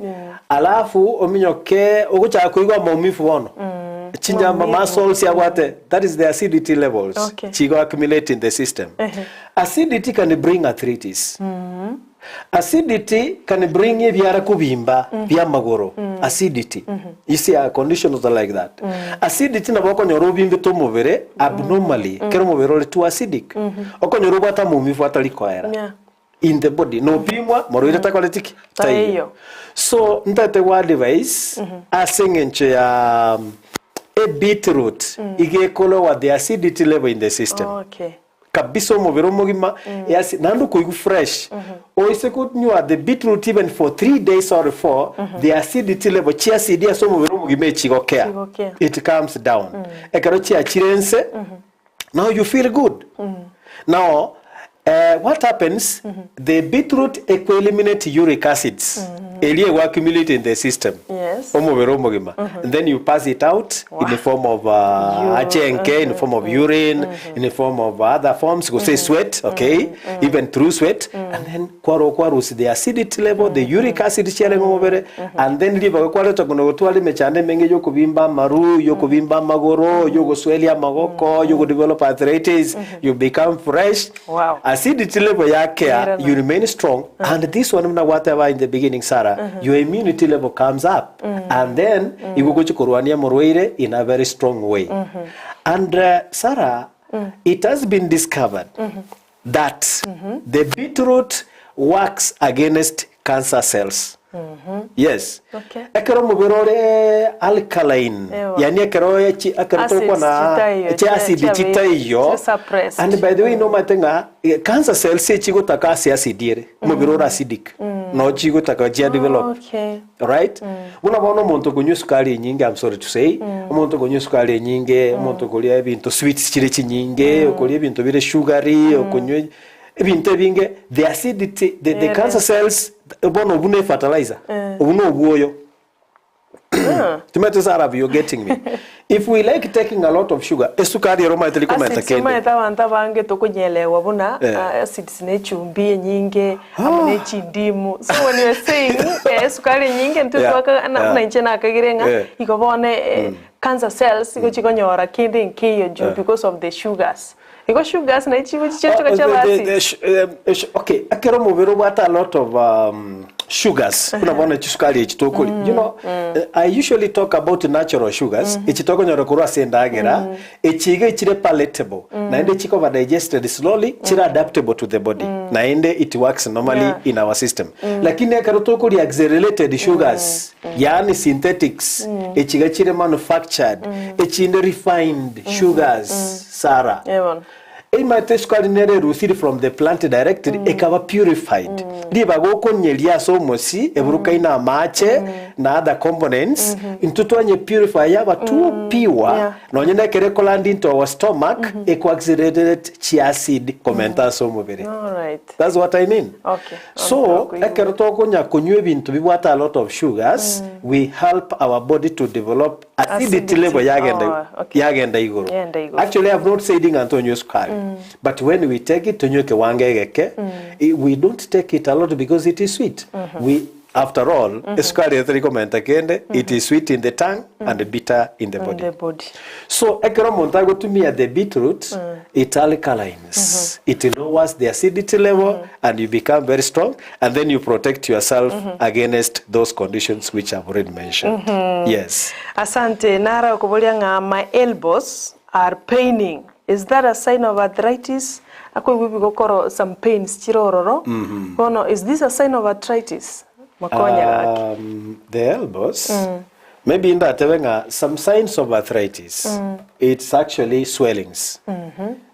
alafu ominyoke ogochaka koigwa maumivu bono chinjamba Maumivu. muscles yabwate that is the acidity levels Okay. chigo accumulate in the system Ehe. acidity can bring arthritis acidity can bring ebiara kobimba bia amagoro acidity you see a conditions are like that acidity nabo okonyora obimbete omobere abnormally kero omobere ore too acidic okonyora obwate amaumivu atari koera Yeah. in the body nopimwa morwaire takoreti ki Taiyo. taiyo so ntaete gwa advise ase eng'encho ya e beetroot iga ekolower the acidity level in the system Okay. kabisa omobere omogima easi naende okoigwa fresh oise konywa the beetroot even for 3 days or 4 the acidity level chiacidi ase omobere omogima echigokea Chigokea. it comes down ekero chiachire nse now you feel good now eh, what happens the beetroot eku eliminate uric acids eria ego accumulate in the system Yes. omobere omogima and then you pass it out in the form of uh, achenke in the form of urine in the form of other forms gose sweat okay even through sweat and then kwaro kwarusi the acidity level the uric acid chiarenge omobere and then ribaga kwareta kono gotwara emechando emenge yokobimba amaru yokobimba amagoro yogoswelia amagoko yogodevelop arthritis you become fresh Wow. acidity level yakea Mirana. you remain strong and this one muna gwateba in the beginning Sarah your immunity level comes up and then igogochi korwania morwaire in a very strong way and uh, Sarah it has been discovered that the beetroot works against cancer cells yes Okay. ekero omobere ore alkaline Ewa. yani ekero echi- ekero Acids tokwana chitaiyo, chi acid chia- chitaiyo chia suppressed. and by the way nomanyete ng'a eh, cancer cells echigotaka ase acid ere omobere ore acidic no chigotaka chia develop Okay. right buna bono omonto okonywa esukari enyinge I'm sorry to say omonto okonywa esukari enyinge omonto okoria ebinto sweets chire chinyinge okoria ebinto bire sugary okonywa ebinto ebinge the acidity the, the Ere. cancer cells bono obwo ne fertilizer obwo na obwoyo Timothy Sarah, you're getting me. If we like taking a lot of sugar, esukari ero omanyete rikomenta Acids kende. omanyete abanto abange tokonyelewa buna Eh. ah, acids ne echumbi enyinge amo ne chindimu so when you are saying eh, esukari enyinge intwe Yeah, twaka na yeah. buna inche nakagire ng'a Eh. igo bono eh, cancer cells igo chikonyora kende nkeiyo juu because of the sugars igo sugars naye chigo chichiochoka Oh, chiaba the- the- acids sh- um, sh- okay ekero omobere obwate a lot of um, sugars buna bono chisukari echi tokori you know eh, i usually talk about natural sugars echi tokonyora korwa ase endagera echi iga echire palatable naende chikoba digested slowly chire adaptable to the body naende it works normally Yeah. in our system lakini ekero tokoria accelerated sugars yaani synthetics echi iga chire manufactured echinde refined sugars Sarah Eh bono. Eimate esukari nere erusiri from the plant directly ekaba purified. Ribaga okonyeria ase omosi eburukaine amache na other components intwe twanye purify yaba too pure Yeah. nonye na ekero ekolanda into our stomach eko accelerate chiacid komenta ase omobere. Alright. That's what I mean. Okay. So, Ontokoigwa. ekero tokonya konywa ebinto bibwate a lot of sugars, we help our body to develop acidity Acidity. level yagenda Oh, okay. yagenda igoro. Yagenda igoro. Actually, I've not said ng'a tonywe sukari. But when we take it, tonywe kewango egeke, we don't take it a lot because it is sweet. We after all, esukari etari komenta kende, it is sweet in the tongue and bitter in the In body. the body. So ekero omonto agotumia the beetroot, it alkalines, it lowers the acidity level and you become very strong and then you protect yourself against those conditions which I've already mentioned. Yes. Asante, nara okoboria ng'a my elbows are paining, is that a sign of arthritis? Akoigwa ebigokoro some pains chire ororo, bono is this a sign of arthritis? Makonya gaki. The elbows, maybe ndatebe ng'a some signs of arthritis, it's actually swellings.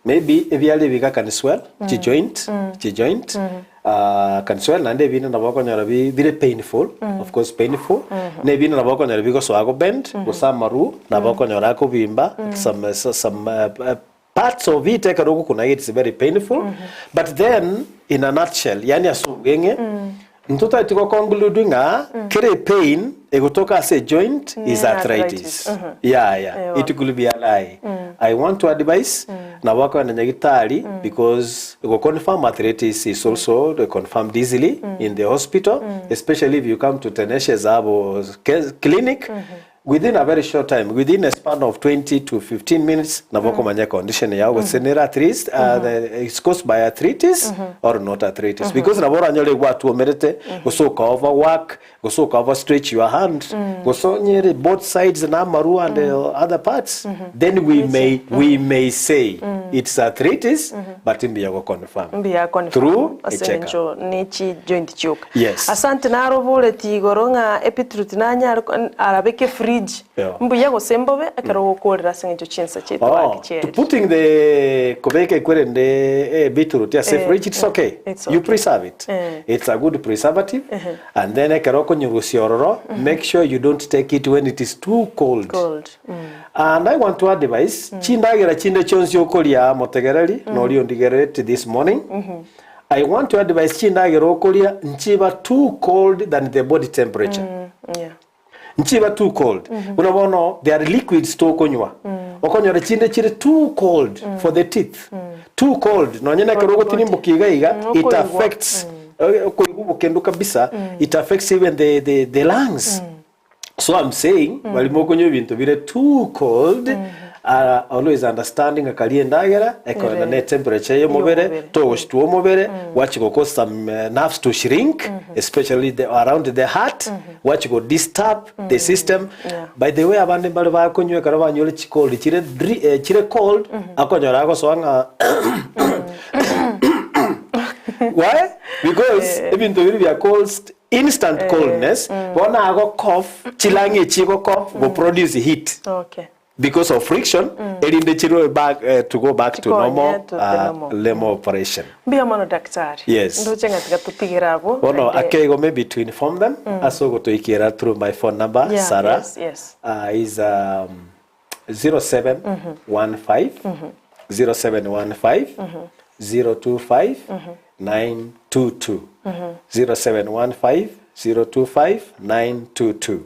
Maybe ebiara ebiga can swell, chi joint, chi joint, can swell naende ebinde nabo okonyora bi bire painful, of course painful, na ebinde nabo okonyora bigosoa go bend, gose amaru, nabo okonyora akobimba, some some. Parts of it ekero ogokuna it's very painful but then in a nutshell yaani ase obweng'e ntotageti go conclude ng'a kera epain egotoka ase ejoint is Ne arthritis. arthritis. Yaya, Ewa. it could be a lie. I want to advise nabo bakogenda nyagitari because go confirm arthritis is also confirmed easily in the hospital especially if you come to Tenacious Herbal Clinic Within a very short time, within a span of 20 to 15 minutes, nabo okomanya condition yao gose nere arthritis, it's caused by arthritis or not arthritis. Because nabo oranyore gwatuomerete, gose oka overwork, gose oka overstretch your hand, gose onyere both sides na amarwa and other parts, then we may, we may say it's arthritis, but mbuya go confirm Mbuya confirm through a ase check up. eng'encho ne chi joint chioka. Yes. Asante naroboreti igoro ng'a ebeetroot nanyare ko arabeke efridge Yeah. mbuya gose mbobe ekero ogokorera ase eng'encho chinsa chiaito Oh, gaki to chiaerire. putting the kobeka ekwerende eh, beetroot ase Eh, fridge it's eh, okay. it's You okay. preserve it. Eh. It's a good preservative. And then ekero okonyerusia ororo, make sure you don't take it when it is too cold. Cold. And I want to advise, chindagera chinde chionsi okoria motegereri, noria ondigerereti this morning, I want to advise chindagera okoria nchiba too cold than the body temperature. Yeah. Nchiba too cold. Buna bono there are liquids tokonywa. Okonyora chinde chire too cold for the teeth. Too cold. Nonye na ekero ogotirimboka iga iga, Mm, it okoigwa. affects okoigwa obokendu kabisa, it affects even the, the, the lungs. So I'm saying bari mokonywa ebinto bire too cold always understanding ng'a karia endagera ekoenda ne temperature y'omobere Y'omobere. togoshitwa omobere gwachi go cause some nerves to shrink especially the, around the heart gwachi go disturb the system Yeah. by the way abande mbare bakonywa ekero banyore chicold chire dri, eh, chire cold akonyora agosoa ng'a why because ebinto biri bia cold Instant coldness, bono ago cough, chilang'i echi igo cough, go produce heat Okay. because of friction, erinde chiroe back eh, to go back to Chikonye normal, to the normal. normal operation. Mbuya mono daktari. Yes. Ndoche ng'a tiga totigere abwo. Bono naende- ake igo maybe to inform them, ase ogotoikera through my phone number, Yeah, Sarah, yes, yes. is 0715 0715 025 922 0715 025 922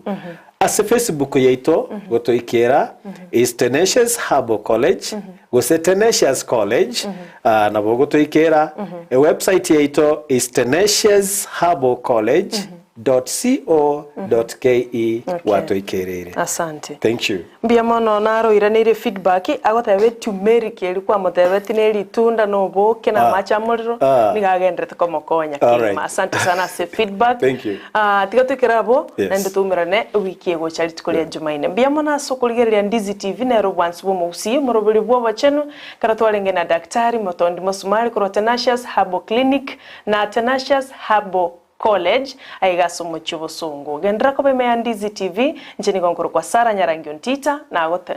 Ase Facebook yaito gotoikera is Tenacious Herbal College gose Tenacious College ah, nabo gotoikera ewebsite yaito is Tenacious Herbal College .co.ke gwatoikereire. Asante. Thank you. Mbuya mono naro oiraneire feedback agoteba eturmeric eria kwamotebeti ne ritunda na oboke na Ah. amache amorero Ah. nigo agenderete komokonya All kegima. right. Asante sana ase feedback. Thank you. Ah, tiga toikere abwo Yes. naende toumerane ewiki egocha rituko ria Jumaine. Mbuya mono ase okorigereria Ndizi TV nero obwansu bwa omogusii omoroberi bwa obochenu ekero twarenge na Daktari Motondi Mosumari korwa Tenacious Herbal Clinic na Tenacious Herbal College, aiga ase omochie obosongo. Genderera koba ime ya Ndizi TV, inche nigo nkorokwa Sarah Nyarangi Ontita,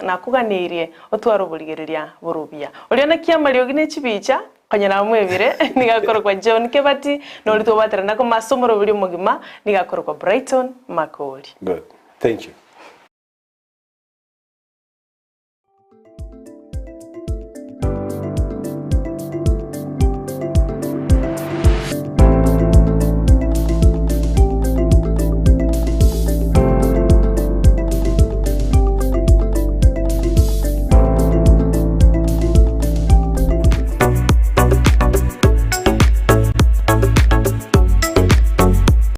nakoganeirie otware oborigereria bore obuya. Oria naki amariogi ne chibicha, konya namwebire, nigo akorokwa John Kebati, na oria twabwaterana koma ase omoroberi omogima, nigo akorokwa Brighton Makori. Good. Thank you.